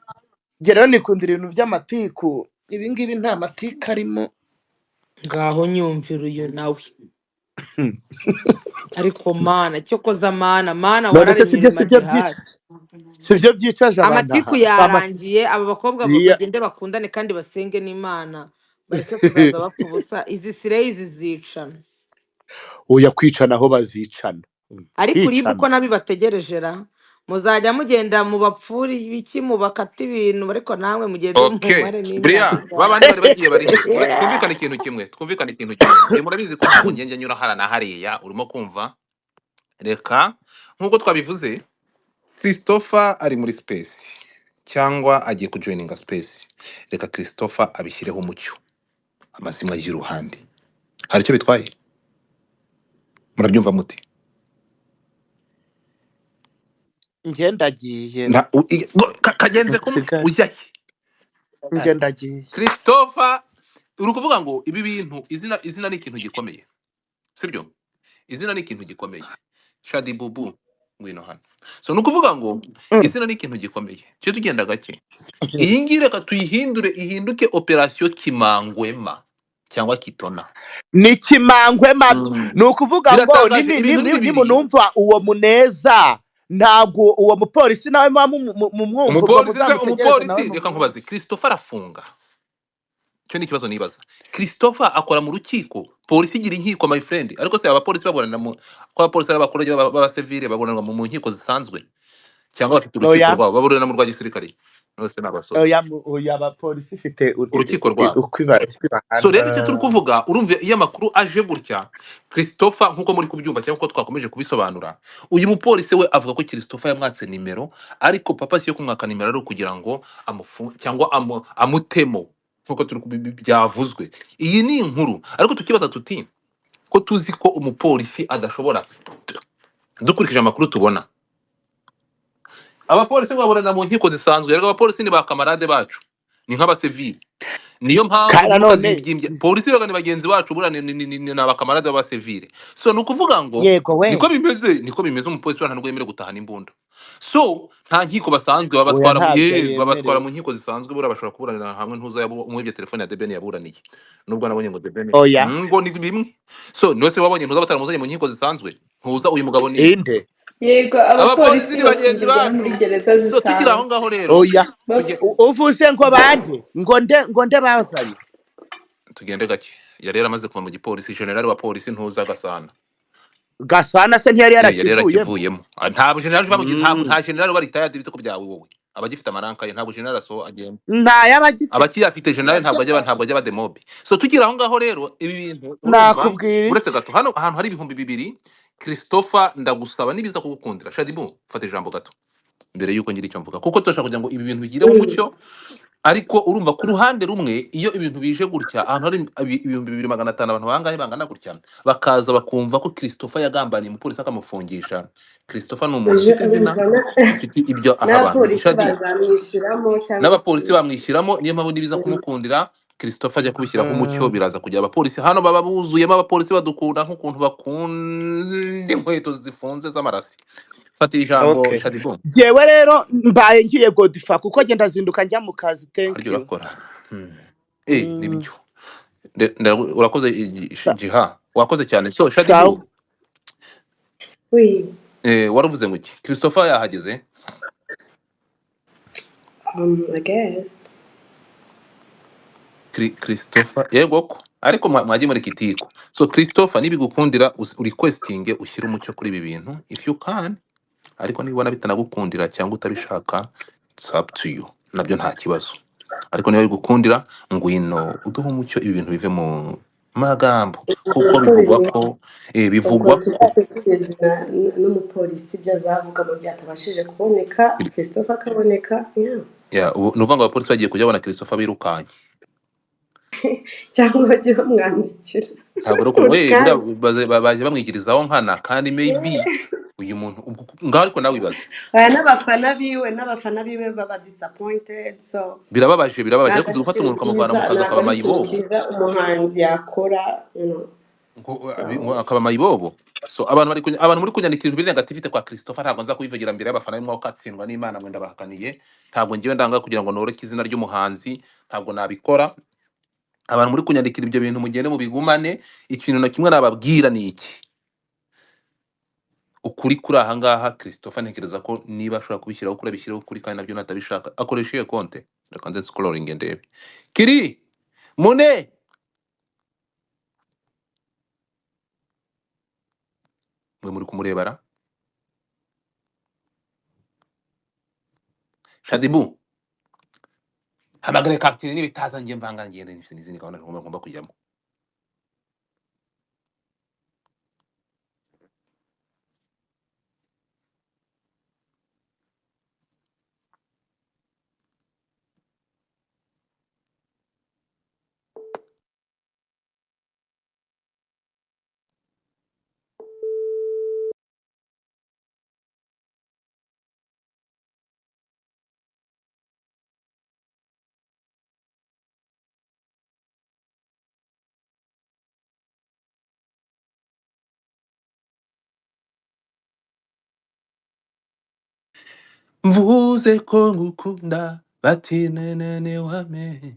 [SPEAKER 3] Njye rero nikundira ibintu by'amatiku, ibi ngibi nta matiku arimo.
[SPEAKER 1] Ngaho nyumvira uyu nawe. Ariko mana cyokoza mana mana
[SPEAKER 3] None se
[SPEAKER 1] wararemye
[SPEAKER 3] sibyo
[SPEAKER 1] irema
[SPEAKER 3] sibyo
[SPEAKER 1] gihari.
[SPEAKER 3] byica, sibyo byicaje abantu
[SPEAKER 1] Amatiku
[SPEAKER 3] aha
[SPEAKER 1] yarangiye, aba bakobwa
[SPEAKER 3] Iya.
[SPEAKER 1] bagende bakundane kandi basenge n'Imana, bareke kuzaza bapfa ubusa. Izi sireyi zizicana.
[SPEAKER 3] Oya, kwicana aho bazicana.
[SPEAKER 1] Ariko uribu
[SPEAKER 3] Kwicana
[SPEAKER 1] ko nabi bategereje ra, muzajya mugenda mu bapfuri ibiki mubakata ibintu, ariko namwe mugende
[SPEAKER 2] Okay,
[SPEAKER 1] mumaremo
[SPEAKER 2] Buriya
[SPEAKER 1] imyaka.
[SPEAKER 2] babandi bari bagiye bari he? Twumvikane ikintu kimwe, twumvikane ikintu kimwe. Njye murabizi ko ntabwo ngenda nyura hara na hariya, urimo kumva? Reka nk'uko twabivuze, Christopher ari muri space cyangwa agiye kujoininga space. Reka Christopher abishyireho umucyo, amazimwe y'iruhande. Hari icyo bitwaye? Murabyumva muti?
[SPEAKER 3] Njye ndagiye.
[SPEAKER 2] Kagenze kumwe
[SPEAKER 3] Nsigaye
[SPEAKER 2] ujya he?
[SPEAKER 3] Njye ndagiye.
[SPEAKER 2] Christopher, uri kuvuga ngo ibi bintu izina ni ikintu gikomeye, sibyo? Izina ni ikintu gikomeye. Shadi bubu ngwino hano. So ni ukuvuga ngo izina ni ikintu gikomeye, cyo tugenda gake. Iyi ngiyi reka tuyihindure ihinduke operasiyo Kimangwema cyangwa Kitona.
[SPEAKER 3] Ni Kimangwe mabyo. Ni ukuvuga ngo
[SPEAKER 2] Biratangaje, ibintu ni bibiri.
[SPEAKER 3] nimunumva uwo Muneza, ntabwo uwo mupolisi nawe muba mumwumva ubwo
[SPEAKER 2] Umupolisi se
[SPEAKER 3] muzamutegereze nawe
[SPEAKER 2] umupolisi, reka nkubaze,
[SPEAKER 3] mumwumve.
[SPEAKER 2] Christopher arafunga, icyo ni ikibazo nibaza. Christopher akora mu rukiko, polisi igira inkiko my friend. Ariko se abapolisi baburanira mu ko abapolisi ari abaturage b'abasivile baburanira mu nkiko zisanzwe cyangwa bafite urukiko
[SPEAKER 3] Oya
[SPEAKER 2] rwabo baburanira mu rwa gisirikare? Bose ni abasore.
[SPEAKER 3] Oya, oya, abapolisi ifite
[SPEAKER 2] Urukiko rwabo.
[SPEAKER 3] uko ibahana.
[SPEAKER 2] So rero icyo turi kuvuga, urumva iyo amakuru aje gutya, Christopher nkuko muri kubyumva cyangwa uko twakomeje kubisobanura, uyu mupolisi we avuga ko Christopher yamwatse nimero, ariko papa si yo kumwaka nimero ari ukugira ngo amufu cyangwa amutemo nkuko turi byavuzwe. Iyi ni inkuru, ariko tukibaza tuti ko tuzi ko umupolisi adashobora, dukurikije amakuru tubona, abapolisi baburanira mu nkiko zisanzwe. Rero abapolisi ni ba kamarade bacu, ni nk'abasivili, niyo mpamvu
[SPEAKER 3] Kandi nanone
[SPEAKER 2] ntimukazibyimbye. Polisi rero ni bagenzi bacu, buriya ni abakamarade b'abasivile. So ni ukuvuga ngo
[SPEAKER 3] yego we
[SPEAKER 2] niko bimeze, niko bimeze. Umupolisi ntabwo yemerewe gutahana imbunda, so nta nkiko basanzwe
[SPEAKER 3] Oya,
[SPEAKER 2] babatwara
[SPEAKER 3] ntabwo
[SPEAKER 2] ye babatwara
[SPEAKER 3] yemerewe.
[SPEAKER 2] mu nkiko zisanzwe. Buriya bashobora kuburanira hamwe ntuza umwibye telefone ya Debeni yaburaniye, nubwo nabonye ngo Debeni
[SPEAKER 3] Oya
[SPEAKER 2] ngo ni bimwe. So niwe se wabonye ntuza bataramuzanye mu nkiko zisanzwe, ntuza uyu mugabo ni
[SPEAKER 3] inde?
[SPEAKER 5] Yego,
[SPEAKER 2] abapolisi
[SPEAKER 5] abapolisi
[SPEAKER 2] ni bagenzi
[SPEAKER 5] bafungirwa no muri
[SPEAKER 2] bacu.
[SPEAKER 5] gereza
[SPEAKER 2] So tukiri aho
[SPEAKER 5] zisanzwe.
[SPEAKER 2] ngaho rero,
[SPEAKER 3] Oya,
[SPEAKER 2] tujye
[SPEAKER 3] uvuze ngo bande, ngo nde bazanye?
[SPEAKER 2] Tugende gake. Yari yaramaze kuva mu gipolisi, generali wa polisi ntuza Gasana.
[SPEAKER 3] Gasana se ntiyari
[SPEAKER 2] Yari
[SPEAKER 3] yarakivuyemo?
[SPEAKER 2] yarakivuyemo. Ntabwo generali uva mu ntabwo
[SPEAKER 3] Mm.
[SPEAKER 2] nta generali uba retired ibitego byawe wowe, aba agifite amaranka ye, ntabwo generali aso agenda.
[SPEAKER 3] Nta yaba agifite.
[SPEAKER 2] Abakiyafite generali ntabwo ajya
[SPEAKER 3] Nabyo
[SPEAKER 2] ntabwo ajya bademobe. So tukiri aho ngaho rero, ibi bintu urumva,
[SPEAKER 3] nakubwira
[SPEAKER 2] uretse
[SPEAKER 3] iki?
[SPEAKER 2] gato hano ahantu hari 2000. Christopher, ndagusaba nibiza kugukundira, Shadibu fata ijambo gato mbere yuko ngira icyo mvuga, kuko turashaka kugira ngo ibi bintu bigireho umucyo. Ariko urumva ku ruhande rumwe iyo ibintu bije gutya, ahantu hari 2500 abantu bangahe bangana gutya bakaza bakumva ko Christopher yagambaniye umupolisi akamufungisha. Christopher ni umuntu
[SPEAKER 8] Ejo
[SPEAKER 2] ufite izina,
[SPEAKER 8] urumva
[SPEAKER 2] ufite ibyo aha abantu
[SPEAKER 8] n'abapolisi
[SPEAKER 2] Shadi
[SPEAKER 8] bazamwishyiramo cyangwa
[SPEAKER 2] n'abapolisi
[SPEAKER 8] iki?
[SPEAKER 2] bamwishyiramo, niyo mpamvu nibiza kumukundira. Christopher ajya kubishyiraho umucyo, biraza kujya abapolisi hano baba buzuyemo abapolisi badukunda nk'ukuntu bakunda inkweto zifunze z'amarasi. Fata ijambo
[SPEAKER 3] Okay.
[SPEAKER 2] Shadibu.
[SPEAKER 3] Jyewe rero mbaye ngiye Godifa kuko ngenda zinduka njya mu kazi. Thank
[SPEAKER 2] Harya
[SPEAKER 3] you.
[SPEAKER 2] urakora. Nibyo. Urakoze Jiha, wakoze cyane. So
[SPEAKER 3] Sawa.
[SPEAKER 2] Shadibu,
[SPEAKER 8] Oui,
[SPEAKER 2] waravuze ngo iki? Christopher yahageze.
[SPEAKER 8] I guess.
[SPEAKER 2] Christopher yego ko ariko mwagiye muri kitiko. So Christopher, nibigukundira requesting ushyire umucyo kuri ibi bintu if you can, ariko nibona bitanagukundira cyangwa utabishaka, it's up to you, nabyo nta kibazo. Ariko niba bigukundira ngwino uduhe umucyo, ibi bintu bive mu magambo, kuko
[SPEAKER 8] Uko
[SPEAKER 2] bivugwa
[SPEAKER 8] bimeze
[SPEAKER 2] ko
[SPEAKER 8] ubwo
[SPEAKER 2] bivugwa ko
[SPEAKER 8] tuzajya tugeze n'umupolisi ibyo azavuga mu gihe atabashije kuboneka, Christopher akaboneka, yeah.
[SPEAKER 2] Yeah, ubu ni ukuvuga ngo abapolisi bagiye kujya babona Christopher birukanye
[SPEAKER 8] Cyangwa bajye bamwandikira
[SPEAKER 2] ntabwo ari uko
[SPEAKER 8] buri
[SPEAKER 2] we buriya
[SPEAKER 8] kanya.
[SPEAKER 2] baje bamwigirizaho nkana, kandi maybe uyu muntu ngaho, ariko nawe ibaze.
[SPEAKER 8] Oya, n'abafana biwe baba disappointed, so
[SPEAKER 2] Birababaje, birababaje,
[SPEAKER 8] ntabwo
[SPEAKER 2] ariko
[SPEAKER 8] ari
[SPEAKER 2] gufata
[SPEAKER 8] ikintu
[SPEAKER 2] umuntu ukamuvana
[SPEAKER 8] cyiza,
[SPEAKER 2] mu kazi
[SPEAKER 8] ntabwo
[SPEAKER 2] akaba
[SPEAKER 8] ari ikintu
[SPEAKER 2] mayibobo,
[SPEAKER 8] cyiza umuhanzi yakora, you know.
[SPEAKER 2] ngo
[SPEAKER 8] So
[SPEAKER 2] ngo akaba mayibobo. So abantu bari abantu muri kunyandikira ibintu biri negativite kwa Christopher, ntabwo nza kubivugira mbere y'abafana b'umwuka katsindwa n'Imana, mwe ndabahakaniye. Ntabwo ngiye ndanga kugira ngo noreke izina ry'umuhanzi, ntabwo nabikora. Abantu muri kunyandikira ibyo bintu mugende mubigumane. Ikintu na kimwe nababwira ni iki: ukuri kuri aha ngaha, Christopher ntekereza ko niba ashobora kubishyiraho kuri abishyireho ukuri, kandi nabyo natabishaka akoresha iyo konte. Reka nze scrolling ndebe kiri mune mwe muri kumurebara. Shadibu, hamagare kapiteni n'ibitaza njye mvanga ngende mfite n'izindi gahunda ngomba kujyamo. Mvuze ko ngukunda bati nenene wamenya.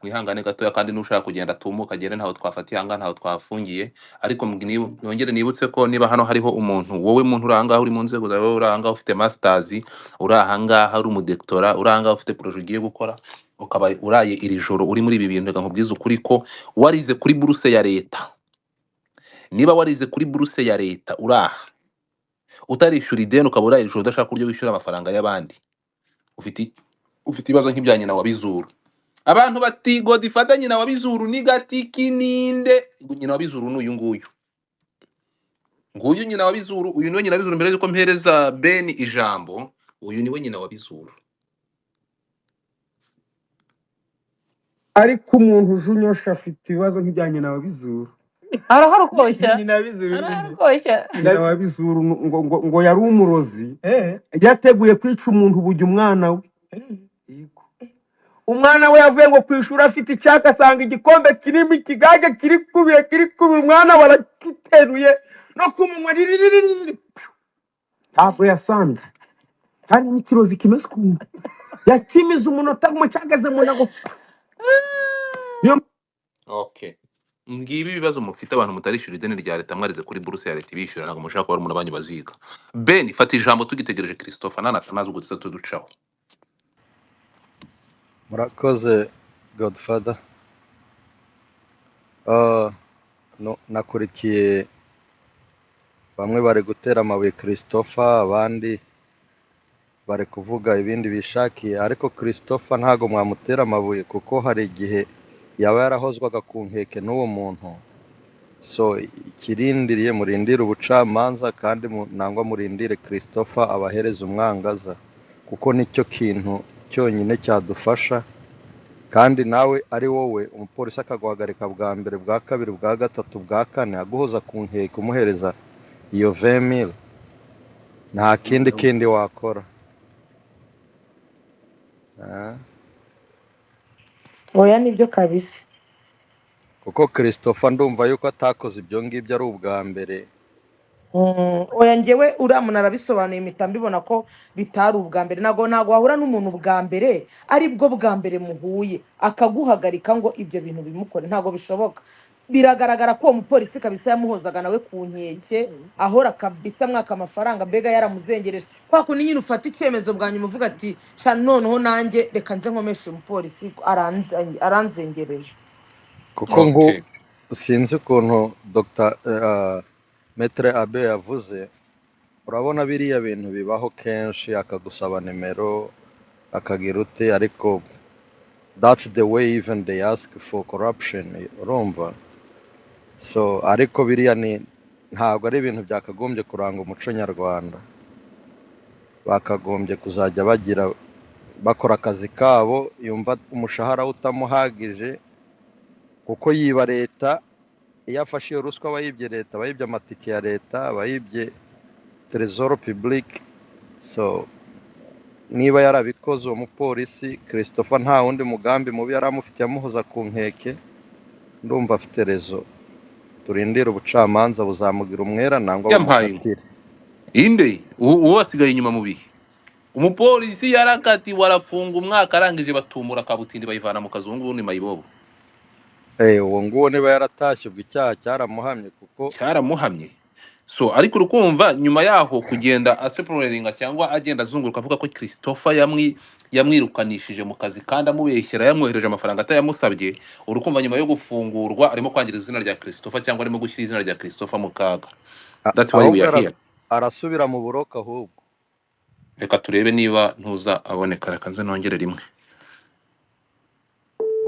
[SPEAKER 2] Mwihangane gatoya, kandi nushaka kugenda tumuka agende, ntaho twafatiye aha ngaha, ntaho twafungiye. Ariko nongere nibutse ko niba hano hariho umuntu, wowe muntu uri ahangaha uri mu nzego zawe, uri ahangaha ufite masters, uri ahangaha uri umudoktora, uri ahangaha ufite projet ugiye gukora, ukaba uraye iri joro uri muri ibi bintu, reka nkubwize ukuri ko warize kuri buruse ya leta. Niba warize kuri buruse ya leta uri aha utarishyura ideni, ukaba uraye ijoro udashaka uburyo wishyura amafaranga y'abandi, ufite ibibazo nk'ibya nyina wa Bizuru. Abantu bati Godifata nyina wa Bizuru ni gatiki ninde? Nyina wa Bizuru ni uyu nguyu, nguyu nyina wa Bizuru, uyu niwe nyina wa Bizuru. Mbere yuko mpereza Ben ijambo, uyu niwe nyina wa Bizuru.
[SPEAKER 10] Ariko umuntu uje unyosha afite ibibazo nk'ibya nyina wa Bizuru.
[SPEAKER 11] Araharukoshya.
[SPEAKER 10] Nyina wa Bizuru.
[SPEAKER 11] Araharukoshya.
[SPEAKER 10] Nyina wa Bizuru ngo yari umurozi, yateguye kwica umuntu bujya umwana we. Yego. Umwana we yavuye ngo ku ishuri afite icyaka, asanga igikombe kirimo ikigage kiri kubira kiri kubira, umwana we arakiteruye no kumunywa riririririri. Ntabwo yasanze hari n'ikirozi kimeze ukuntu yakimize umunota ngo cyageze mu ntago. Niyo
[SPEAKER 2] Okay. Ngibi ibibazo mufite abantu mutarishyura ideni rya leta, mwarize kuri buruse ya leta ibishyura, ntabwo mushaka ko barumuna banyu baziga. Ben, fata ijambo tugitegereje Christopher nanatanazi ubwo tuza tuducaho.
[SPEAKER 7] Murakoze Godfather. No, nakurikiye bamwe bari gutera amabuye Christopher, abandi bari kuvuga ibindi bishakiye, ariko Christopher ntago mwamutera amabuye kuko hari igihe yaba yarahozwaga ku nkeke n'uwo muntu. So ikirindiriye murindire ubucamanza, kandi nangwa murindire Christopher abahereza umwangaza, kuko nicyo kintu cyonyine cyadufasha. Kandi nawe ari wowe umupolisi akaguhagarika bwa mbere, bwa kabiri, bwa gatatu, bwa kane, aguhoza ku nkeke umuhereza iyo 20,000, nta kindi wakora.
[SPEAKER 1] Oya nibyo kabisa.
[SPEAKER 7] Kuko Christopher ndumva yuko atakoze ibyo ngibyo ari ubwa mbere.
[SPEAKER 1] Oya njyewe uriya muntu arabisobanuye mpita mbibona ko bitari ubwa mbere. Ntabwo wahura n'umuntu bwa mbere ari bwo bwa mbere muhuye akaguhagarika ngo ibyo bintu bimukore, ntabwo bishoboka. Biragaragara ko uwo mupolisi kabisa yamuhozaga nawe ku nkeke, ahora kabisa mwaka amafaranga, mbega yaramuzengereje. Kwa kundi nyine ufata icyemezo bwa nyuma uvuga ati sha noneho nanjye reka nze nkomeshe umupolisi aranzengereje.
[SPEAKER 7] Kuko nku
[SPEAKER 2] Okay.
[SPEAKER 7] sinzi ukuntu Dr. Maître Abe yavuze, urabona biriya bintu bibaho kenshi, akagusaba nimero akagira ute, ariko that's the way even they ask for corruption, urumva? So ariko biriya ni ntabwo ari ibintu byakagombye kuranga umuco nyarwanda. Bakagombye kuzajya bagira bakora akazi kabo, yumva umushahara we utamuhagije kuko yiba leta. Iyo afashe iyo ruswa aba yibye leta, aba yibye amatike ya leta, aba yibye trésor public. So niba yarabikoze uwo mupolisi Christopher nta wundi mugambi mubi yari amufitiye amuhoza ku nkeke, ndumva afite rezo. Turindire ubucamanza buzamugira umwera nangwa
[SPEAKER 2] Yampaye inka.
[SPEAKER 7] bumukatire.
[SPEAKER 2] Inde uwo wasigaye inyuma mu bihe, umupolisi yarakatiwe arafunga umwaka, arangije batumura kabutindi bayivana mu kazi, ubu ngubu ni mayibobo.
[SPEAKER 7] Uwo nguwo niba yaratashye ubwo icyaha cyaramuhamye kuko
[SPEAKER 2] cyaramuhamye. So ariko urukumva nyuma yaho kugenda asepororinga cyangwa agenda azunguruka avuga ko Christopher yamwirukanishije mu kazi kandi amubeshyera yamwohereje amafaranga atayamusabye, urukumva nyuma yo gufungurwa arimo kwangiriza izina rya Christopher cyangwa arimo gushyira izina rya Christopher mu kaga. That's why we
[SPEAKER 7] ahubwo
[SPEAKER 2] are here.
[SPEAKER 7] arasubira mu buroko ahubwo.
[SPEAKER 2] Reka turebe niba ntuza aboneka, reka nze nongere rimwe.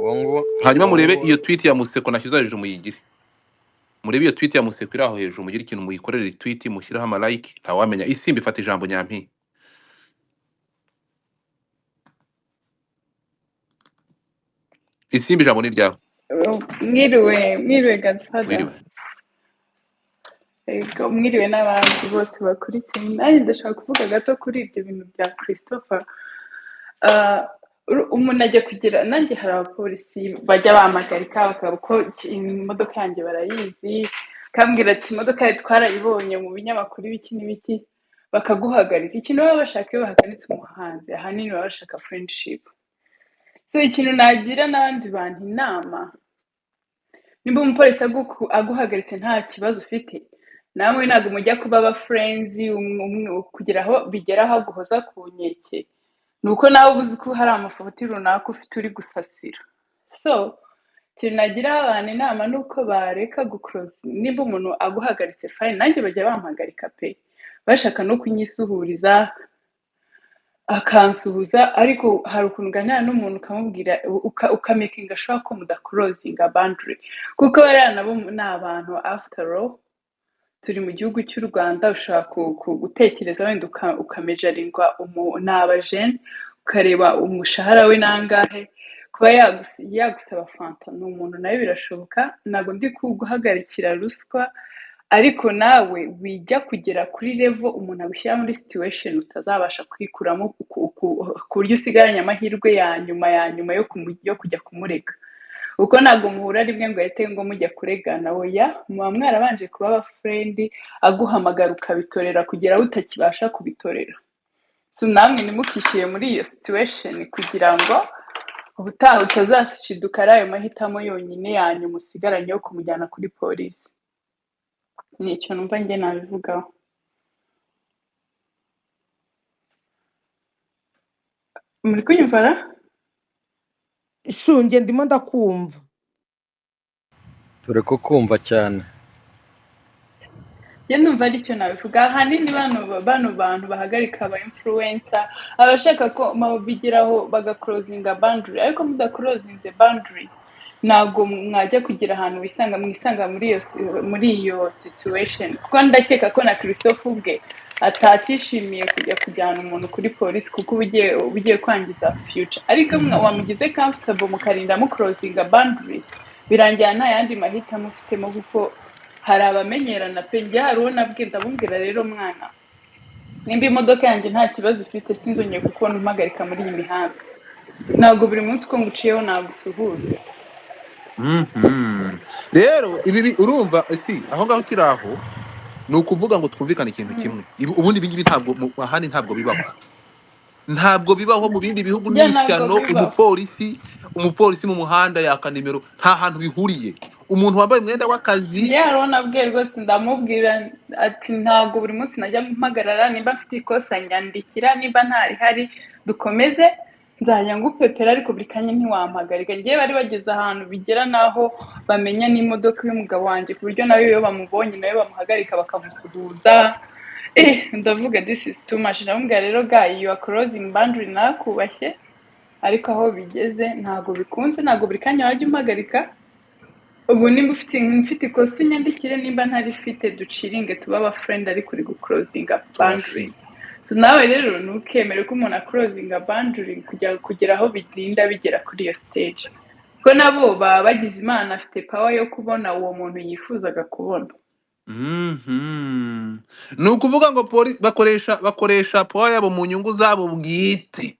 [SPEAKER 7] Uwo nguwo
[SPEAKER 2] Hanyuma
[SPEAKER 7] uwo
[SPEAKER 2] murebe
[SPEAKER 7] nguwo
[SPEAKER 2] iyo tweet ya Museko nashyize hejuru muyigire. Murebe iyo tweet ya Museko iri aho hejuru, mugire ikintu muyikorere tweet, mushyireho ama like, ntawamenya. Isimbi ifata ijambo nyampi. Isimbi ijambo ni ryawe.
[SPEAKER 5] Mwiriwe, mwiriwe Godfather.
[SPEAKER 2] Wiriwe.
[SPEAKER 5] Ego, mwiriwe n'abandi bose bakurikiye. Nanjye ndashaka kuvuga gato kuri ibyo bintu bya Christopher. Ah, umuntu ajya kugira, nanjye hari abapolisi bajya bampagarika bakaba ko imodoka yanjye barayizi, kambwira ati imodoka yawe twarayibonye mu binyamakuru ibiki n'ibiki, bakaguhagarika. Ikintu baba bashaka iyo bahagaritse umuhanzi ahanini baba bashaka friendship. So ikintu nagira n'abandi bantu inama, nimba umupolisi aguhagaritse nta kibazo ufite, namwe ntabwo mujya kuba aba friends, kugira aho bigera aho aguhoza ku nkeke, ni uko nawe uba uzi ko hari amafuti runaka ufite uri gusasira. So ikintu nagira abantu inama ni uko bareka gucross. Nimba umuntu aguhagaritse fine, nanjye bajya bampagarika pe, bashaka no kunyisuhuriza akansuhuza, ariko hari ukuntu uganira n'umuntu ukamubwira ukamakinga sure ko mudacrossinga boundary, kuko bariya nabo ni abantu after all. Turi mu gihugu cy'u Rwanda, ushobora gutekereza wenda ukamejaringwa ni abajene, ukareba umushahara we nangahe, kuba yagusaba fanta ni umuntu nawe birashoboka. Ntabwo ndi kuguhagarikira ruswa, ariko nawe wijya kugera kuri level umuntu agushyira muri situation utazabasha kwikuramo ku buryo usigaranye amahirwe ya nyuma ya nyuma yo kujya kumurega. Kuko ntabwo muhura rimwe ngo ahite ngo mujya kuregana, oya, muba mwarabanje kuba aba friend, aguhamagara ukabitorera kugera aho utakibasha kubitorera. So namwe ntimukishyire muri iyo situation kugira ngo ubutaha utazashiduka ari ayo mahitamo yonyine ya nyuma usigaranye yo kumujyana kuri polisi. Ni icyo numva njye nabivugaho. Muri kunyumva ra?
[SPEAKER 1] Shunge ndimo ndakumva.
[SPEAKER 7] Turi kukumva cyane.
[SPEAKER 5] Njye ndumva aricyo nabivuga. Ahanini bano bantu bahagarika aba influencer, abashaka ko bigeraho bagacrosinga boundary, ariko mudacrosinze boundary ntabwo mwajya kugira ahantu mwisanga muri iyo situation. Kuko ndakeka ko na Christophe ubwe atatishimiye kujya kujyana umuntu kuri polisi, kuko uba ugiye kwangiza future. Ariko wamugize comfortable mukarinda mucrosinga boundary, birangira nta yandi mahitamo ufitemo, kuko hari abamenyerana pe. Njye hari uwo nabwiye, ndamubwira rero mwana, nimba imodoka yanjye nta kibazo ifite sinzongeye kukubona umpagarika muri iyi mihanda. Ntabwo buri munsi uko nguciyeho nagusuhuza.
[SPEAKER 2] Rero ibi urumva si aho ngaho kiri aho, ni ukuvuga ngo twumvikane ikintu kimwe. Ubundi ibi ngibi ntabwo ahandi ntabwo bibaho, ntabwo bibaho mu bindi bihugu.
[SPEAKER 5] Byo ntabwo
[SPEAKER 2] N'ishyano
[SPEAKER 5] bibaho.
[SPEAKER 2] Umupolisi mu muhanda yaka nimero, nta hantu bihuriye. Umuntu wambaye umwenda w'akazi.
[SPEAKER 5] Njye hariho nabwiye rwose, ndamubwira ati ntabwo buri munsi najya mpagarara, nimba mfite ikosa nyandikira, nimba ntarihari dukomeze nzajya ngupepera, ariko buri kanya ntiwampagarika. Njyewe bari bageze ahantu bigera n'aho bamenya n'imodoka y'umugabo wanjye, ku buryo nawe iyo bamubonye nawe bamuhagarika bakamusuhuza. Ndavuga, this is too much. Ndamubwira rero, guy, you are crossing boundary, nakubashye ariko aho bigeze ntabwo bikunze, ntabwo buri kanya wajya umpagarika. Ubu nimba mfite ikosa unyandikire, nimba ntarifite duciringe tube aba friend, ariko uri gucrossinga boundary.
[SPEAKER 2] Turashize.
[SPEAKER 5] So nawe rero ntukemere ko umuntu acrossinga boundary kugera aho birinda bigera kuri iyo stage, ko nabo baba bagize Imana afite power yo kubona uwo muntu yifuzaga kubona.
[SPEAKER 2] Ni ukuvuga ngo bakoresha power yabo mu nyungu zabo bwite,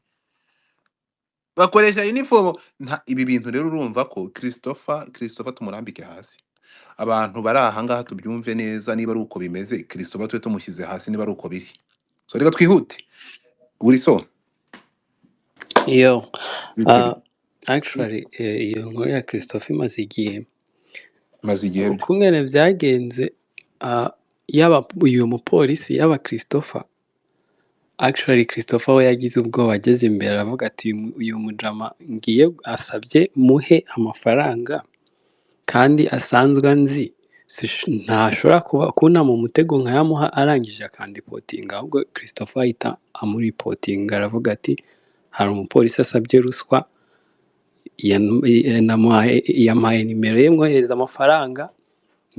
[SPEAKER 2] bakoresha uniform. Nta ibi bintu rero, urumva ko Christopher tumurambike hasi. Abantu bari aha ngaha tubyumve neza, niba ari uko bimeze, Christopher tube tumushyize hasi niba ari uko biri. So reka twihute buri so.
[SPEAKER 12] Yo,
[SPEAKER 2] bite?
[SPEAKER 12] Actually, iyo nkuru ya Christopher imaze igihe.
[SPEAKER 2] Maze igihe byo.
[SPEAKER 12] Ukungene byagenze, yaba uyu mupolisi, yaba Christopher, actually Christopher we yagize ubwoba ageze imbere aravuga ati uyu mujama ngiye asabye muhe amafaranga kandi asanzwe anzi, ntashobora kuba kunta mu mutego nkayamuha arangije akandipotinga. Ahubwo Christopher ahita amuripotinga, aravuga ati hari umupolisi asabye ruswa, yampaye nimero ye mwohereza amafaranga,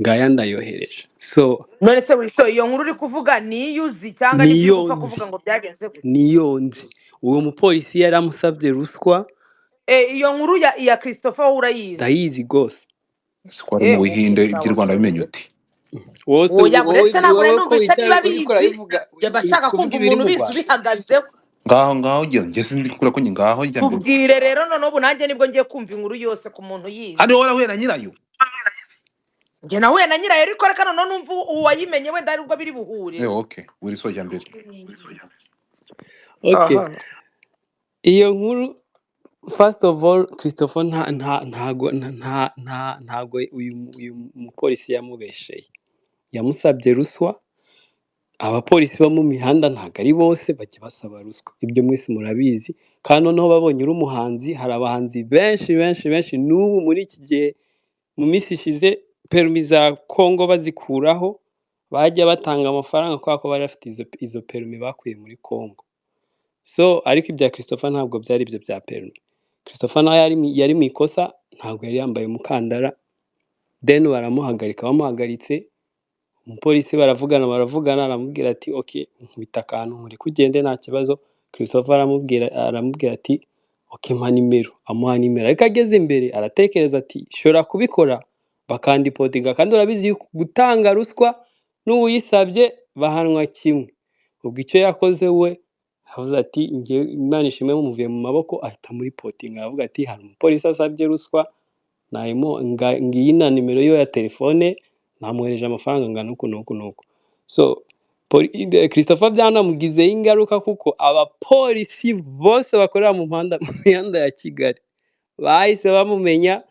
[SPEAKER 12] ngaya ndayohereje. So
[SPEAKER 1] None se so iyo nkuru uri kuvuga ni iyo uzi cyangwa ni ibyo uri
[SPEAKER 12] niyo
[SPEAKER 1] gupfa
[SPEAKER 12] nzi.
[SPEAKER 1] kuvuga ngo byagenze gute?
[SPEAKER 12] Niyo nzi, uwo mupolisi yari amusabye ruswa.
[SPEAKER 1] Iyo nkuru ya Christopher wowe urayizi?
[SPEAKER 12] Ndayizi rwose.
[SPEAKER 2] Si ko ari mu
[SPEAKER 1] Okay,
[SPEAKER 2] Buhinde, iby'u
[SPEAKER 1] sawa.
[SPEAKER 2] Rwanda bimenye uti?
[SPEAKER 12] Wose
[SPEAKER 1] Oya,
[SPEAKER 12] wowe
[SPEAKER 1] uretse ntabwo nari
[SPEAKER 12] wowe ko
[SPEAKER 1] numvise
[SPEAKER 12] wicara
[SPEAKER 1] niba
[SPEAKER 12] uriko
[SPEAKER 1] abizi,
[SPEAKER 12] urabivuga,
[SPEAKER 1] njye mba
[SPEAKER 12] uri
[SPEAKER 1] nshaka
[SPEAKER 12] kuvuga
[SPEAKER 1] kumva
[SPEAKER 12] ibiri
[SPEAKER 1] umuntu
[SPEAKER 12] mu
[SPEAKER 1] ubizi
[SPEAKER 12] Rwanda.
[SPEAKER 1] ubihagazeho.
[SPEAKER 2] Ngaho ngaho njye sindi kukura ko ngaho njya mbere.
[SPEAKER 1] Tubwire rero noneho ubu nanjye nibwo ngiye kumva inkuru yose ku muntu uyizi.
[SPEAKER 2] Hano wowe warahuye na nyirayo?
[SPEAKER 1] Njye nahuye na nyirayo, ariko reka noneho numva uwayimenye wenda aribwo biri buhure.
[SPEAKER 2] Okay, uri so jya mbere.
[SPEAKER 12] Okay.
[SPEAKER 1] Aha.
[SPEAKER 12] Iyo nkuru, first of all, Christopher nta nta ntago nta nta ntago uyu mupolisi yamubesheye, yamusabye ruswa. Abapolisi bo mu mihanda ntabwo ari bose bajya basaba ruswa, ibyo mwese murabizi. Kandi noneho babonye uri umuhanzi, hari abahanzi benshi benshi benshi n'ubu muri iki gihe. Mu minsi ishize perimi za Congo bazikuraho, bajya batanga amafaranga kubera ko bari bafite izo perimi bakuye muri Congo. So ariko ibya Christopher ntabwo byari ibyo bya perimi. Christopher nawe yari mu ikosa, ntabwo yari yambaye umukandara, then baramuhagarika. Bamuhagaritse, umupolisi baravugana, aramubwira ati ok, nkubita akantu nkureke ugende nta kibazo. Christopher aramubwira ati ok, mpa nimero. Amuha nimero, ariko ageze imbere aratekereza ati shobora kubikora bakandipotinga, kandi urabizi yuko gutanga ruswa n'uwuyisabye bahanwa kimwe. Ubwo icyo yakoze we avuze ati njye Imana ishimwe muvuye mu maboko, ahita amuripotinga, aravuga ati hari umupolisi asabye ruswa, ngiyi na nimero yiwe ya telefone, namwohereje amafaranga angana uku n'uku n'uku. So Christopher byanamugizeho ingaruka, kuko abapolisi bose bakorera mu mihanda ya Kigali bahise bamumenya,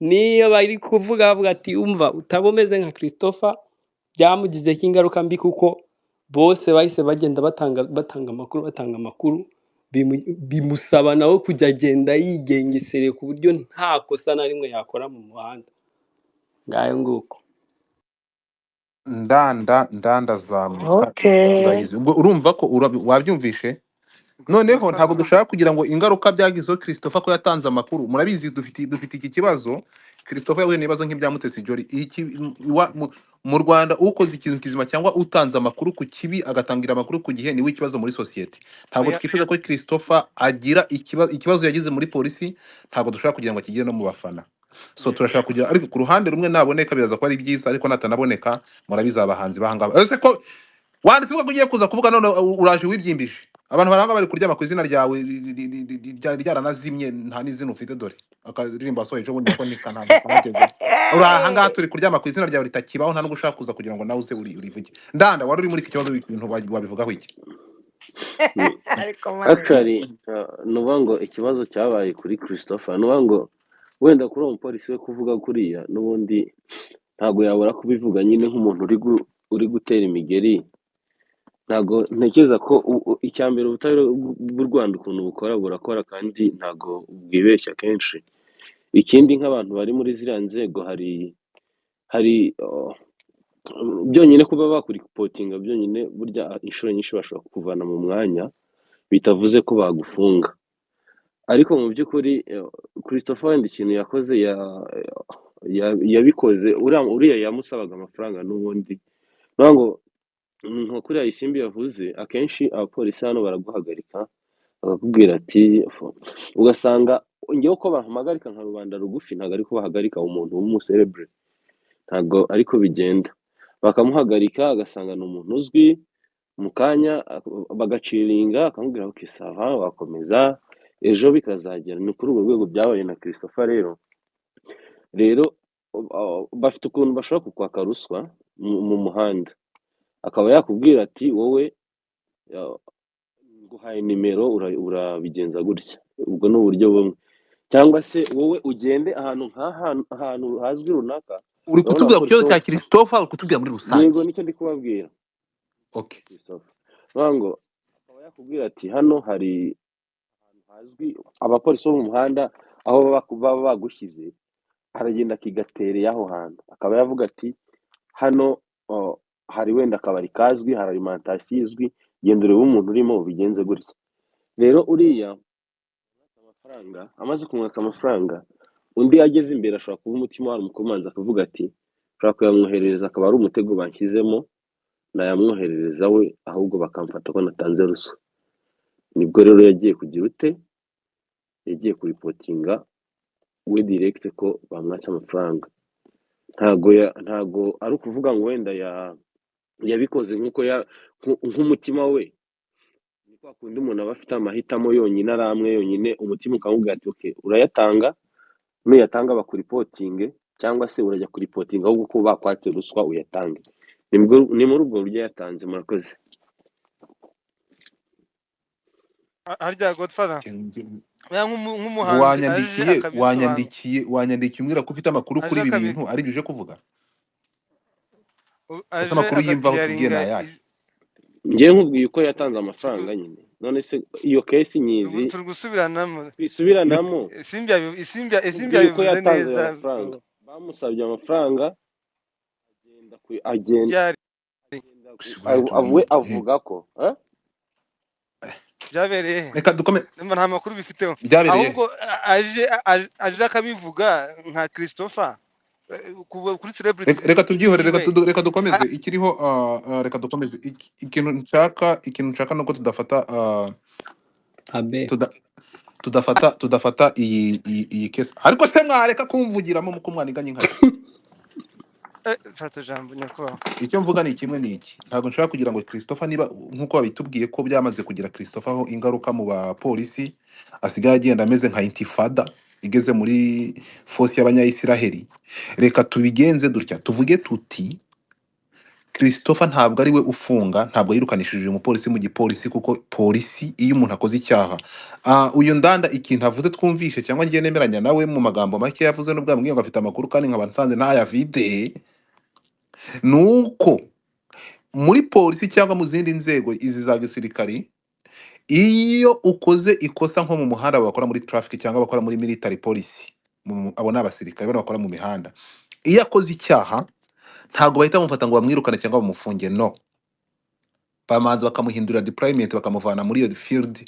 [SPEAKER 12] niyo bari kuvuga bavuga ati umva utaba umeze nka Christopher. Byamugizeho ingaruka mbi kuko bose bahise bagenda batanga amakuru, bimusaba nawe kujya agenda yigengesereye ku buryo nta kosa na rimwe yakora mu muhanda. Ngayo nguko.
[SPEAKER 2] Ndanda zamuka.
[SPEAKER 1] Okay.
[SPEAKER 2] Urayizi ubwo urumva ko wabyumvishe. Noneho ntabwo dushaka kugira ngo ingaruka byagizeho Christopher ko yatanze amakuru. Murabizi dufite iki kibazo, Christopher yahuye n'ibibazo nk'ibya Mutesi Jolly. Mu Rwanda ukoze ikintu kizima cyangwa utanze amakuru ku kibi, agatangira amakuru ku gihe, niwe ikibazo muri sosiyete. Ntabwo
[SPEAKER 9] Oya.
[SPEAKER 2] twifuza ko Christopher agira ikibazo yagize muri polisi, ntabwo dushaka kugira ngo akigire no mu bafana. So turashaka kugira, ariko ku ruhande rumwe naboneka biraza kuba ari byiza, ariko natanaboneka murabizi abahanzi bahangaba. Ese ko wanditse uvuga ko ugiye kuza kuvuga none uraje wibyimbije? Abantu baranga bari kuryama ku izina ryawe ryaranazimye, nta n'izina ufite. Dore akaririmbo wasohoye ejo bundi nako ntabwo kanagezeho. Uri aha ngaha turi kuryama ku izina ryawe ritakibaho, nta n'ubwo ushaka kuza kugira ngo nawe uze urivuge. Ndanda wari uri muri iki kibazo, ibintu wabivugaho iki?
[SPEAKER 1] Ariko mana.
[SPEAKER 13] Actually, ni ukuvuga ngo ikibazo cyabaye kuri Christopher, ni ukuvuga ngo wenda kuri uwo mupolisi we kuvuga kuriya n'ubundi ntabwo yabura kubivuga nyine nk'umuntu uri gutera imigeri. Ntabwo ntekereza ko icya mbere ubutabera bw'u Rwanda ukuntu bukora burakora kandi ntabwo bwibeshya kenshi. Ikindi, nk'abantu bari muri ziriya nzego, hari byonyine kuba bakuripotinga byonyine, burya inshuro nyinshi bashobora kukuvana mu mwanya bitavuze ko bagufunga. Ariko mu by'ukuri Christopher wenda ikintu yakoze yabikoze uriya yamusabaga amafaranga n'ubundi. Niyo ngo nka kuriya Isimbi yavuze, akenshi abapolisi hano baraguhagarika bakakubwira ati, ugasanga ngewe uko bampamagarika nka rubanda rugufi ntabwo ariko bahagarika umuntu w'umuserebure, ntabwo ariko bigenda. Bakamuhagarika agasanga ni umuntu uzwi, mu kanya bagaciringa akamubwira ok, ça va, wakomeza ejo bikazagera. Ni kuri urwo rwego byabaye na Christopher. Rero bafite ukuntu bashobora kukwaka ruswa mu muhanda, akaba yakubwira ati wowe nguhaye nimero, urabigenza gutya. Ubwo ni uburyo bumwe, cyangwa se wowe ugende ahantu nk'ahantu ahantu hazwi runaka.
[SPEAKER 2] Uri
[SPEAKER 13] Urabona
[SPEAKER 2] kutubwira ku
[SPEAKER 13] abapolisi
[SPEAKER 2] kibazo
[SPEAKER 13] bo
[SPEAKER 2] cya Christopher, uri kutubwira muri rusange?
[SPEAKER 13] Yego, nicyo ndi kubabwira.
[SPEAKER 2] Okay.
[SPEAKER 13] Christopher, bivuga ngo akaba yakubwira ati hano hari ahantu hazwi abapolisi bo mu muhanda aho baba bagushyize, aragenda akigatereye aho hantu, akaba yavuga ati hano hari wenda akabari kazwi, hari alimentation izwi, genda urebe umuntu urimo ubigenze gutya. Rero uriya amafaranga amaze kumwaka amafaranga, undi ageze imbere ashobora kuba umutima waramukomanze akavuga ati ushobora kuyamwoherereza akaba ari umutego banshyizemo, nayamwoherereza we ahubwo bakamfata ko natanze ruswa. Nibwo rero yagiye kugira ute, yagiye kuripotinga we direct ko bamwatse amafaranga. Ntago ari ukuvuga ngo wenda yabikoze nk'uko nk'umutima we, ni kwa kundi umuntu aba afite amahitamo yonyine ari amwe yonyine, umutima ukamubwira ati okay, urayatanga, nuyatanga bakuripotinge, cyangwa se urajya kuripotinga ahubwo ko bakwatse ruswa uyatange. Ni muri ubwo buryo yatanze. Murakoze.
[SPEAKER 9] Harya Godfather nk'umuhanzi aje
[SPEAKER 2] Wanyandikiye
[SPEAKER 9] akabisobanura.
[SPEAKER 2] Wanyandikiye umbwira ko ufite amakuru
[SPEAKER 9] Aje
[SPEAKER 2] kuri ibi
[SPEAKER 9] akabi
[SPEAKER 2] bintu, ari byo uje kuvuga? Ese
[SPEAKER 9] aje
[SPEAKER 2] amakuru y'imvaho tubwiye ni
[SPEAKER 9] agakiriyaringa
[SPEAKER 2] ayahe?
[SPEAKER 13] Njyewe nkubwiye uko yatanze amafaranga nyine, none se iyo case nyizi.
[SPEAKER 9] Turi gusubiranamo.
[SPEAKER 13] Twisubiranamo.
[SPEAKER 9] Isimbi
[SPEAKER 13] Nkubwiye uko
[SPEAKER 9] yabivuze
[SPEAKER 13] yatanze ayo
[SPEAKER 9] neza.
[SPEAKER 13] mafaranga, bamusabye amafaranga agenda agenda
[SPEAKER 9] Byari
[SPEAKER 13] agenda
[SPEAKER 2] Buriya
[SPEAKER 13] we
[SPEAKER 2] tubwiye
[SPEAKER 13] avuga ko
[SPEAKER 9] byabereye he?
[SPEAKER 2] Reka dukome.
[SPEAKER 9] Ndumva nta makuru bifiteho.
[SPEAKER 2] Byabereye he?
[SPEAKER 9] Ahubwo aje akabivuga nka Christopher kuri celebrity
[SPEAKER 2] Reka tubyihorere,
[SPEAKER 9] yiwe.
[SPEAKER 2] Reka dukomeze ikiriho. Reka dukomeze. Ikintu nshaka nuko tudafata
[SPEAKER 12] abe
[SPEAKER 2] tudafata iyi case. Ariko se mwareka kumvugiramo muko mwaniganye inka?
[SPEAKER 9] Fata ijambo nyakubahwa.
[SPEAKER 2] Icyo mvuga ni kimwe, ni iki: ntabwo nshaka kugira ngo Christopher, niba nk'uko babitubwiye ko byamaze kugira Christopher aho ingaruka mu bapolisi, asigaye agenda ameze nka intifada igeze muri force y'abanyayisiraheli. Reka tubigenze dutya, tuvuge tuti Christopher ntabwo ari we ufunga, ntabwo yirukanishije umupolisi mu gipolisi, kuko polisi iyo umuntu akoze icyaha, uyu Ndanda ikintu avuze twumvishe cyangwa ngiye nemeranya nawe mu magambo make yavuze, n'ubwo yambwiye ngo afite amakuru kandi nkaba nsanze ntayafite, ni uko muri polisi cyangwa mu zindi nzego izi za gisirikari, iyo ukoze ikosa nko mu muhanda bakora muri traffic cyangwa bakora muri military police, abo ni abasirikare bano bakora mu mihanda, iyo akoze icyaha ntabwo bahita bamufata ngo bamwirukane cyangwa bamufunge. No bamanza bakamuhindura deployment, bakamuvana muri iyo field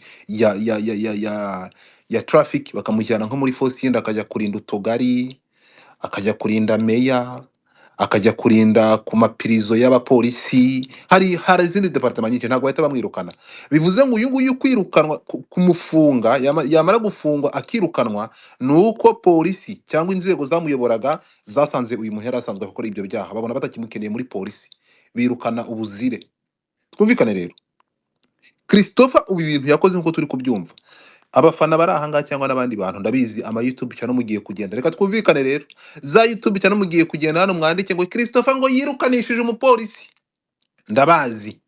[SPEAKER 2] ya traffic, bakamujyana nko muri force yindi, akajya kurinda utugari, akajya kurinda meya, akajya kurinda ku mapirizo y'abapolisi. Hari izindi department nyinshi, ntabwo bahita bamwirukana. Bivuze ngo uyu nguyu kwirukanwa, kumufunga, yamara gufungwa akirukanwa, ni uko polisi cyangwa inzego zamuyoboraga zasanze uyu muntu yari asanzwe akora ibyo byaha, babona batakimukeneye muri polisi, birukana ubuzire. Twumvikane rero, Christopher ubu ibintu yakoze nk'uko turi kubyumva, abafana bari ahangaha cyangwa n'abandi bantu ndabizi, ama YouTube channel mugiye kugenda, reka twumvikane rero, za YouTube channel mugiye kugenda hano mwandike ngo Christopher ngo yirukanishije umupolisi, ndabazi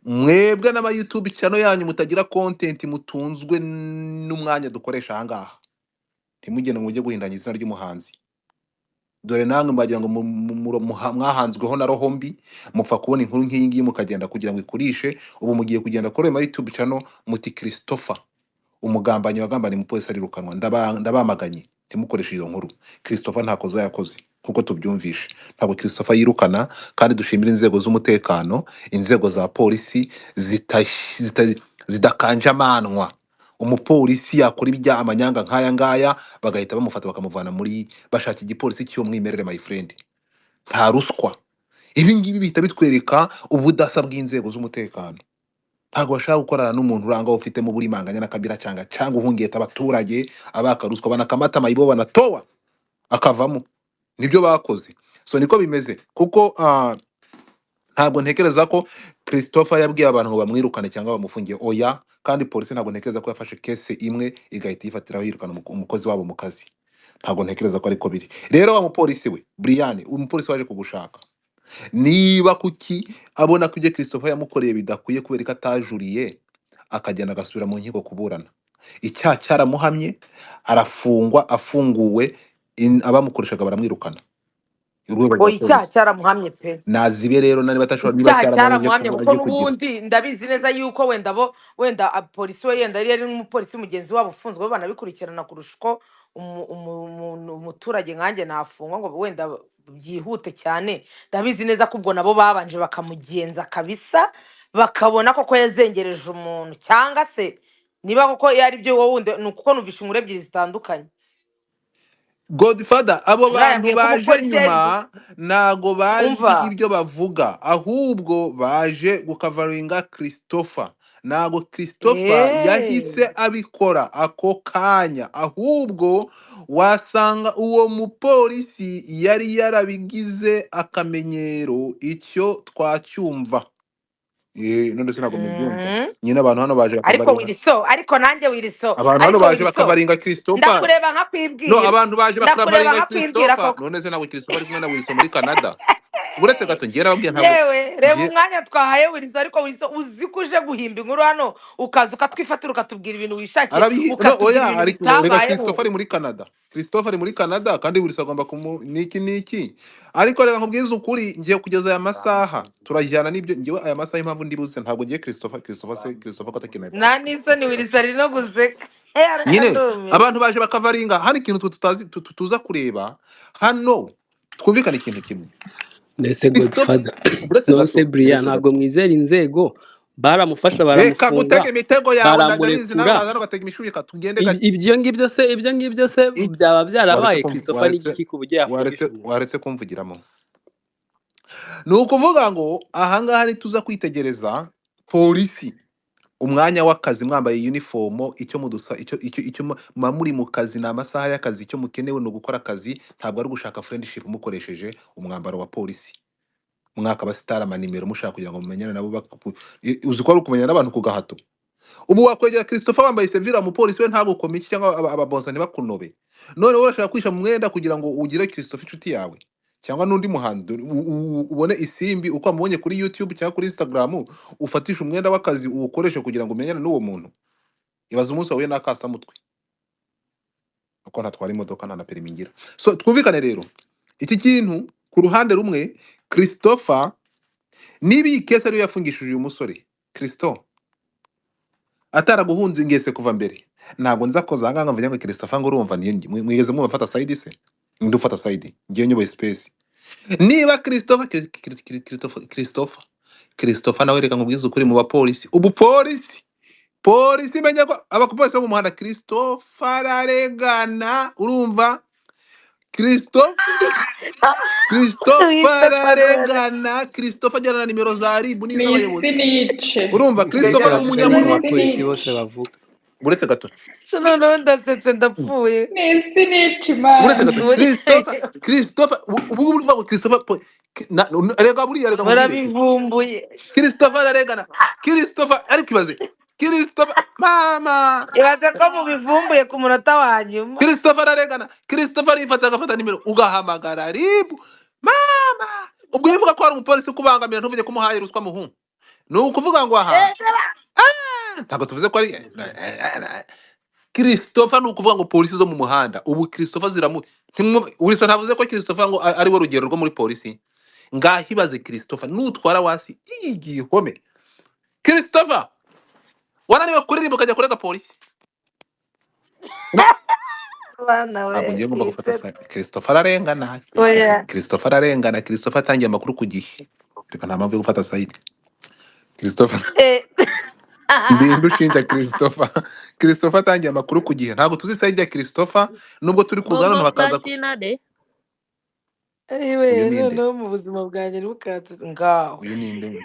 [SPEAKER 2] mwebwe n'ama YouTube channel yanyu mutagira content, mutunzwe n'umwanya dukoresha ahangaha, ntimugende ngo mujye guhindanya izina ry'umuhanzi. Dore namwe mbagira ngo mwahanzweho na roho mbi, mupfa kubona inkuru nk'iyi ngiyi mukagenda kugira ngo ikurishe. Ubu mugiye kugenda kuri ayo YouTube channel muti Christopher umugambanyi wagambaniye umupolisi arirukanwa. Ndabamaganye, ntimukoreshe iyo nkuru. Christopher nta kosa yakoze nkuko tubyumvishe, ntabwo Christopher yirukana. Kandi dushimira inzego z'umutekano, inzego za polisi zidakanja amanwa. Umupolisi yakora ibya amanyanga nk'aya ngaya bagahita bamufata bakamuvana muri, bashaka igipolisi cy'umwimerere. My friend, nta ruswa. Ibi ngibi bihita bitwereka ubudasa bw'inzego z'umutekano. Ntabwo bashaka gukorana n'umuntu uranga ufitemo uburimanganya n'akabira cyangwa uhungeta abaturage, abaka ruswa, banakamata mayibo banatowa akavamo. Nibyo bakoze, so niko bimeze. Kuko ntabwo ntekereza ko Christopher yabwiye abantu ngo bamwirukane cyangwa bamufungiye, oya. Kandi polisi ntabwo ntekereza ko yafashe case imwe igahita yifatiraho yirukana umukozi wabo mu kazi. Ntabwo ntekereza ko ariko biri. Rero wa mupolisi we Brian, umupolisi waje kugushaka, niba kuki abona ko ibyo Christopher yamukoreye bidakwiye, kubera ko atajuriye akagenda agasubira mu nkiko kuburana, icyaha cyaramuhamye, arafungwa, afunguwe abamukoreshaga baramwirukana, urwego rwa
[SPEAKER 1] Oya, icyaha
[SPEAKER 2] polisi
[SPEAKER 1] cyaramuhamye pe.
[SPEAKER 2] Nazibe rero niba atashobora, niba
[SPEAKER 1] Icyaha
[SPEAKER 2] cyaramuhamye ajye
[SPEAKER 1] cyaramuhamye, kuko
[SPEAKER 2] ajye kugira
[SPEAKER 1] n'ubundi ndabizi neza yuko wenda bo wenda polisi we yenda yari n'umupolisi mugenzi wabo ufunzwe, bo banabikurikirana kurusha uko umuturage nkanjye nafungwa ngo wenda byihute cyane. Ndabizi neza ko ubwo nabo babanje bakamugenza kabisa, bakabona koko yazengereje umuntu, cyangwa se niba koko yari byo wowe wundi, ni ukuko numvishe inkuru ebyiri zitandukanye.
[SPEAKER 2] Godfather, abo
[SPEAKER 1] Uriya
[SPEAKER 2] bantu
[SPEAKER 1] yambwiye ko
[SPEAKER 2] baje
[SPEAKER 1] umupolisi yari
[SPEAKER 2] nyuma ntago bazi
[SPEAKER 1] umva
[SPEAKER 2] ibyo bavuga, ahubwo baje gukavaringa Christopher. Ntago Christopher yahise abikora ako kanya, ahubwo wasanga uwo mupolisi yari yarabigize akamenyero, icyo twacyumva. None se ntabwo mubyumva nyine? Abantu hano baje
[SPEAKER 1] Ariko
[SPEAKER 2] bakavaringa,
[SPEAKER 1] Wiriso, ariko nanjye Wiriso,
[SPEAKER 2] abantu hano
[SPEAKER 1] ariko
[SPEAKER 2] baje
[SPEAKER 1] Wiriso,
[SPEAKER 2] bakavaringa Christopher.
[SPEAKER 1] Ndakureba
[SPEAKER 2] No,
[SPEAKER 1] nkakwibwira,
[SPEAKER 2] abantu baje
[SPEAKER 1] ndakureba
[SPEAKER 2] bakavaringa
[SPEAKER 1] nkakwibwira
[SPEAKER 2] Christopher.
[SPEAKER 1] koko.
[SPEAKER 2] None se ntabwo Christopher ari kumwe na Wilson muri Canada? Uretse gato, ngiye narababwiye ntabwo
[SPEAKER 1] Yewe, reba
[SPEAKER 2] ngiye
[SPEAKER 1] umwanya twahaye Wiriso. Ariko Wiriso, uzi ko uje guhimba inkuru hano, ukaza ukatwifatira, ukatubwira ibintu wishakiye,
[SPEAKER 2] arabihi no
[SPEAKER 1] ukatubwira
[SPEAKER 2] oya,
[SPEAKER 1] ibintu
[SPEAKER 2] ari reka
[SPEAKER 1] bitabayeho.
[SPEAKER 2] Christopher ari muri Canada, Christopher ari muri Canada, kandi Wilson agomba kumu niki niki. Ariko reka nkubwize ukuri, ngiye kugeza aya masaha turajyana n'ibyo. Ngiwe aya masaha impamvu ndi buze, ntabwo ngiye Christopher, Christopher se Christopher ko atakina
[SPEAKER 1] Nta n'isoni, Wiriso ari no guseka.
[SPEAKER 2] Nyine
[SPEAKER 1] Arandumiwe.
[SPEAKER 2] abantu baje bakavaringa. Hari ikintu twe tutazi tuza kureba hano, twumvikane ikintu kimwe.
[SPEAKER 12] Mbese
[SPEAKER 2] Christopher,
[SPEAKER 12] Godfather,
[SPEAKER 2] uretse
[SPEAKER 12] nonse
[SPEAKER 2] gato,
[SPEAKER 12] Brian,
[SPEAKER 2] uretse
[SPEAKER 12] ntabwo
[SPEAKER 2] gato,
[SPEAKER 12] mwizera inzego, baramufasha
[SPEAKER 2] reka
[SPEAKER 12] baramufunga
[SPEAKER 2] gutega imitego yawe, ndabizi nawe
[SPEAKER 12] baramurekura.
[SPEAKER 2] uraza hano ugatega imishubika, tugende gake.
[SPEAKER 12] Ibyo ngibyo se, ibyo ngibyo se byaba
[SPEAKER 2] Waretse
[SPEAKER 12] byarabaye? Christopher ni igiki ku buryo yafungisha umuntu?
[SPEAKER 2] Waretse kumvugiramo. Ni ukuvuga ngo ahangaha ntituza kwitegereza polisi umwanya w'akazi mwambaye uniform, icyo mudusa, icyo muba muri mu kazi ni amasaha y'akazi, icyo mukenewe ni ugukora akazi, ntabwo ari ugushaka friendship mukoresheje umwambaro wa polisi. Mwaka abasitari amanimero mushaka kugira ngo mumenyane nabo, uzi ko ari ukumenyana n'abantu ku gahato. Ubu wakwegera Christopher wambaye sevira, umupolisi we ntagukome iki, cyangwa ababonsa ntibakunobe. None wowe urashaka kwisha mu mwenda kugira ngo ugire Christopher inshuti yawe cyangwa n'undi muhanzi, ubone isimbi uko wamubonye kuri YouTube cyangwa kuri Instagram, ufatishe umwenda w'akazi uwukoreshe kugira ngo umenyane n'uwo muntu. Ibaze umunsi wahuye n'akasamutwe, uko ntatwara imodoka nta na perimi ngira. So twumvikane rero iki kintu ku ruhande rumwe, Christopher niba iyi case ariyo yafungishije uyu musore Christo ataraguhunze ingese kuva mbere, ntabwo nza koza ahangaha ngo mvuge ngo Christopher ngo urumva niyo mwigeze mwumva mfata side se? Ndi ufata side, ngiye nyoboye space. Niba Christopher Christopher Christopher Christopher nawe, reka nkubwize ukuri, mu bapolisi ubu polisi polisi menya ko abapolisi bo mu muhanda, Christopher ararengana, urumva Christopher Christopher
[SPEAKER 1] Witwa Fanuel.
[SPEAKER 2] ararengana, Christopher ajyana na nimero za RIB
[SPEAKER 5] Ni
[SPEAKER 2] n'iz'abayobozi,
[SPEAKER 5] isi niyice.
[SPEAKER 2] urumva
[SPEAKER 12] Ndetse
[SPEAKER 2] Christopher ni
[SPEAKER 12] bavuga ibintu
[SPEAKER 2] umunyamunwa.
[SPEAKER 5] Ni isi
[SPEAKER 12] abapolisi bose
[SPEAKER 5] niyice.
[SPEAKER 12] bavuga.
[SPEAKER 2] Uretse gato,
[SPEAKER 1] Noneho ndasetse ndapfuye.
[SPEAKER 5] Ni isi nica
[SPEAKER 2] uretse
[SPEAKER 5] imana.
[SPEAKER 2] gato,
[SPEAKER 1] Uri
[SPEAKER 2] Christopher Christopher ubu ngubu uvuga ngo Christopher Rega buriya, reka nkubwire,
[SPEAKER 1] Barabivumbuye.
[SPEAKER 2] Christopher ararengana. Christopher, ariko ibaze Christopher, mama.
[SPEAKER 1] Ibaze ko mubivumbuye ku munota wa nyuma.
[SPEAKER 2] Christopher ararengana. Christopher arifata agafata nimero, ugahamagara RIB, mama. Ubwo iyo uvuga ko hari umupolisi ukubangamira, ntuvuge ko umuhaye ruswa, muhungu, ni ukuvuga ngo aha ntabwo tuvuze ko ari Christopher, ni ukuvuga ngo polisi zo mu muhanda ubu Christopher ziramu Wilson ntavuze ko Christopher ngo ari we rugero rwo muri polisi. Ngaho ibaze Christopher nutwara wasi igihome. Christopher wananiwe kuririmba ukajya kurega polisi.
[SPEAKER 1] Bana
[SPEAKER 2] Ntabwo
[SPEAKER 1] we
[SPEAKER 2] ngiye ngomba gufata
[SPEAKER 1] twisetsa.
[SPEAKER 2] Christopher ararengana.
[SPEAKER 1] Oya.
[SPEAKER 2] Christopher ararengana. Christopher atangiye amakuru ku gihe. Reka, nta mpamvu yo gufata side. Christopher, ndinde ushinja Christopher. Christopher atangiye amakuru ku gihe. Ntabwo tuzi side ya Christopher, nubwo turi kuza hano
[SPEAKER 14] Bombo
[SPEAKER 2] bakaza
[SPEAKER 14] Platinade.
[SPEAKER 1] Ayiwe,
[SPEAKER 2] uyu ninde?
[SPEAKER 1] Noneho mu buzima bwanjye ntibukatse ngaho.
[SPEAKER 2] Uyu ninde?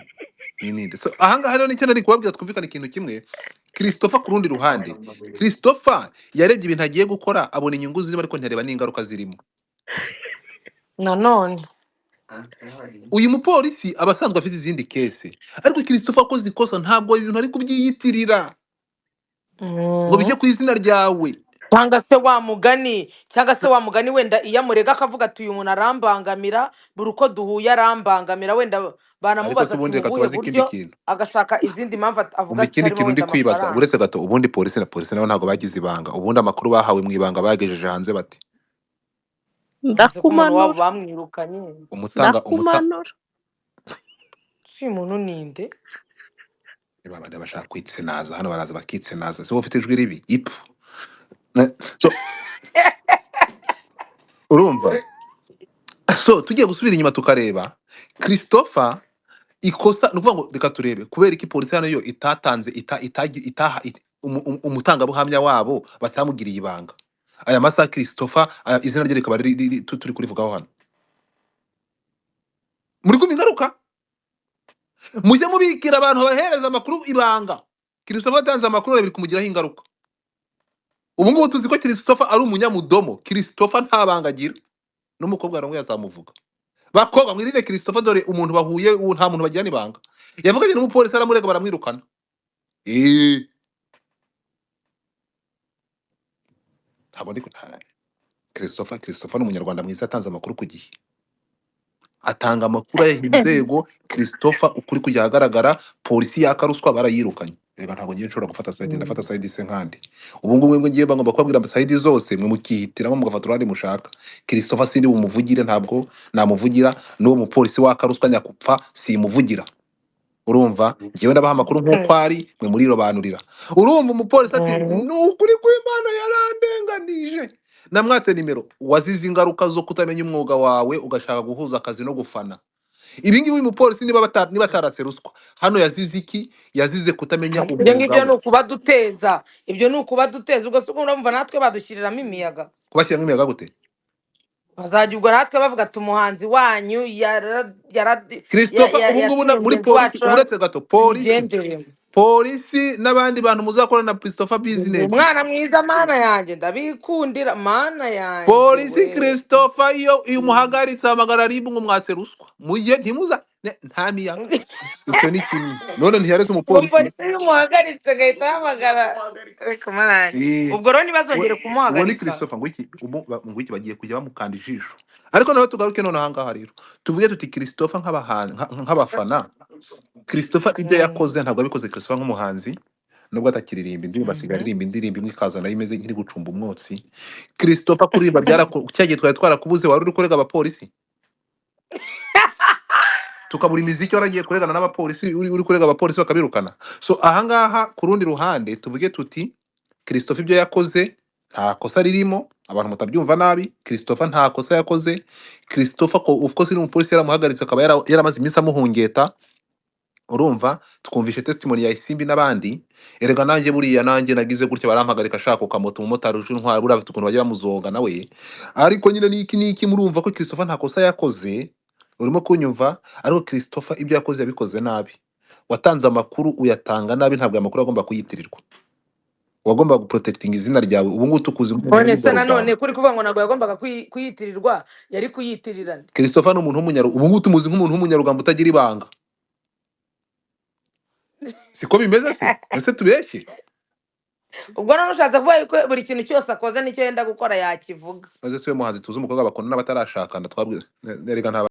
[SPEAKER 2] Uyu ninde? So ahangaha rero nicyo nari kubabwira, twumvikane ikintu kimwe. Christopher, ku rundi ruhande, Christopher yarebye ibintu agiye gukora, abona inyungu zirimo, ariko ntiyareba n'ingaruka zirimo.
[SPEAKER 1] Nanone
[SPEAKER 2] Uyu mupolisi aba asanzwe afite izindi case, ariko Christopher akoze ikosa, ntabwo ibintu ari kubyiyitirira ngo bijye ku izina ryawe.
[SPEAKER 1] Cyangwa se wa mugani, cyangwa se wa mugani, wenda iyo amurega akavuga ati uyu muntu arambangamira, buri uko duhuye arambangamira, wenda
[SPEAKER 2] Ariko
[SPEAKER 1] banamubaza
[SPEAKER 2] se
[SPEAKER 1] ati
[SPEAKER 2] ubundi
[SPEAKER 1] mu
[SPEAKER 2] reka
[SPEAKER 1] buhe
[SPEAKER 2] tubaze ikindi
[SPEAKER 1] buryo,
[SPEAKER 2] kintu.
[SPEAKER 1] Agashaka izindi mpamvu avuga
[SPEAKER 2] Umva ikindi
[SPEAKER 1] zitarimo
[SPEAKER 2] kintu ndi
[SPEAKER 1] wenda
[SPEAKER 2] kwibaza
[SPEAKER 1] amafaranga.
[SPEAKER 2] Uretse gato, ubundi polisi na polisi nabo ntabwo bagize ibanga. Ubundi amakuru bahawe mu ibanga bagejeje hanze bate?
[SPEAKER 1] Nzi ko umuntu wabo
[SPEAKER 14] Ndakumanura.
[SPEAKER 1] bamwirukanye.
[SPEAKER 2] Umutanga umuta
[SPEAKER 14] Ndakumanura.
[SPEAKER 1] Si uyu muntu ninde?
[SPEAKER 2] Niba abandi bashaka kwitsenaza hano, baraza bakitsenaza. Si wowe ufite ijwi ribi ipu. So urumva, so tugiye gusubira inyuma tukareba Christopher ikosa, ni ukuvuga ngo reka turebe kubera iki polisi hano yo itatanze ita, itagi, itaha it, umutangabuhamya wabo batamugiriye ibanga. Aya masaha Christopher izina rye rikaba turi kurivugaho hano. Muri kumva ingaruka? Mujye mubikira abantu bahereza amakuru ibanga. Christopher atanze amakuru biri kumugiraho ingaruka. Ubu ngubu tuzi ko Christopher ari umunyamudomo. Christopher nta banga agira, n'umukobwa wawe yazamuvuga. Bakobwa, mwirinde Christopher, dore umuntu bahuye ubu nta muntu bagirana ibanga. Yavuganye n'umupolisi aramurega, baramwirukana. Ntabwo ndi Christopher ni umunyarwanda mwiza, atanze amakuru ku gihe, atanga amakuru ayaha inzego. Christopher ukuri kujya ahagaragara, polisi yaka ruswa barayirukanye. Reka, ntabwo ngiye nshobora gufata side, ndafata side se nkandi? Ubu ngubu mwebwe ngiye bagomba kubabwira side zose, mwe mukihitiramo mugafata uruhande mushaka. Christopher sindi bumuvugire, ntabwo namuvugira, n'uwo mupolisi waka ruswa nyakupfa simuvugira. Urumva, ngewe ndabaha amakuru nk'uko ari, mwe murirobanurira. Urumva, umupolisi ati ni ukuri kw'Imana yarandenganije, namwatse nimero. Wazize ingaruka zo kutamenya umwuga wawe, ugashaka guhuza akazi no gufana. Ibi ngibi uyu mupolisi niba niba ataratse ruswa hano, yazize iki? Yazize kutamenya
[SPEAKER 1] Ibyo
[SPEAKER 2] umwuga
[SPEAKER 1] ngibyo
[SPEAKER 2] we.
[SPEAKER 1] Ni ukubaduteza, ibyo ni ukubaduteza. Ubwo se urumva natwe badushyiriramo imiyaga?
[SPEAKER 2] Kubashyiramo imiyaga gute?
[SPEAKER 1] Bazajya ubwo natwe bavuga ati umuhanzi wanyu
[SPEAKER 2] Christopher, ubu ngubu
[SPEAKER 1] yatumye
[SPEAKER 2] muri
[SPEAKER 1] mugenzi
[SPEAKER 2] polisi
[SPEAKER 1] wacu
[SPEAKER 2] uretse gato polisi
[SPEAKER 1] tubigenderemo.
[SPEAKER 2] Polisi n'abandi bantu muzakorana na Christopher
[SPEAKER 1] Ndi
[SPEAKER 2] business.
[SPEAKER 1] umwana mwiza, mana yanjye, ndabikundira mana yanjye.
[SPEAKER 2] Polisi
[SPEAKER 1] We
[SPEAKER 2] Christopher iyo umuhagaritse hamagara RIB ngo mwatse ruswa, mujye ntimuza nta miyaga. Icyo ni kimwe. None ntiyareze
[SPEAKER 1] Ubwo
[SPEAKER 2] umupolisi.
[SPEAKER 1] Polisi iyo umuhagaritse agahita ahamagara, reka mana yanjye.
[SPEAKER 2] Eh,
[SPEAKER 1] Ubwo rero ntibazongere
[SPEAKER 2] uwo ni
[SPEAKER 1] kumuhagarika.
[SPEAKER 2] Christopher ngo iki ngo iki bagiye kujya bamukanda ijisho. Ariko nawe tugaruke none ahangaha rero, tuvuge tuti Christopher nk'abafana, Christopher ibyo yakoze ntabwo yabikoze Christopher nk'umuhanzi, nubwo atakiririmba indirimbo, asigaye aririmba indirimbo imwe ikaza nayo imeze nk'iri gucumba umwotsi. Christopher kuririmba cya gihe twari twarakubuze, wari uri kurega abapolisi, tukabura imiziki, waragiye kuregana n'abapolisi, uri kurega abapolisi bakabirukana. So ahangaha ku rundi ruhande tuvuge tuti Christopher ibyo yakoze nta kosa ririmo. Abantu mutabyumva nabi, Christopher nta kosa yakoze. Christopher ko of course n'umupolisi yaramuhagaritse, akaba yaramaze iminsi amuhungeta. Urumva, twumvishe testimony ya Isimbi n'abandi. Erega nanjye buriya nanjye nagize gutya barampagarika, ashaka ukamoto, umumotari uje intwara, buriya afite ukuntu bajya bamuzonga nawe. Ariko nyine niki niki, murumva ko Christopher nta kosa yakoze, urimo kunyumva? Ariko Christopher ibyo yakoze yabikoze nabi. Watanze amakuru uyatanga nabi, ntabwo aya makuru agomba kuyitirirwa. Wagombaga guprotectinga izina ryawe. Ubu ngubu tukuzi nk'umuntu
[SPEAKER 1] None se
[SPEAKER 2] w'umunyarugambo.
[SPEAKER 1] nanone kuri kuvuga ngo ntabwo yagombaga kuyitirirwa, yari kuyitirira nde?
[SPEAKER 2] Christopher ni umuntu w'umunyaru, ubu ngubu tumuzi nk'umuntu w'umunyarugambo utagira ibanga. Siko bimeze se? Ese tubeshye?
[SPEAKER 1] Ubwo none ushatse kuvuga yuko buri kintu cyose akoze nicyo yenda gukora yakivuga.
[SPEAKER 2] Maze siwe muhanzi tuzi umukobwa bakundana batarashakana, twabwiye nerega nta.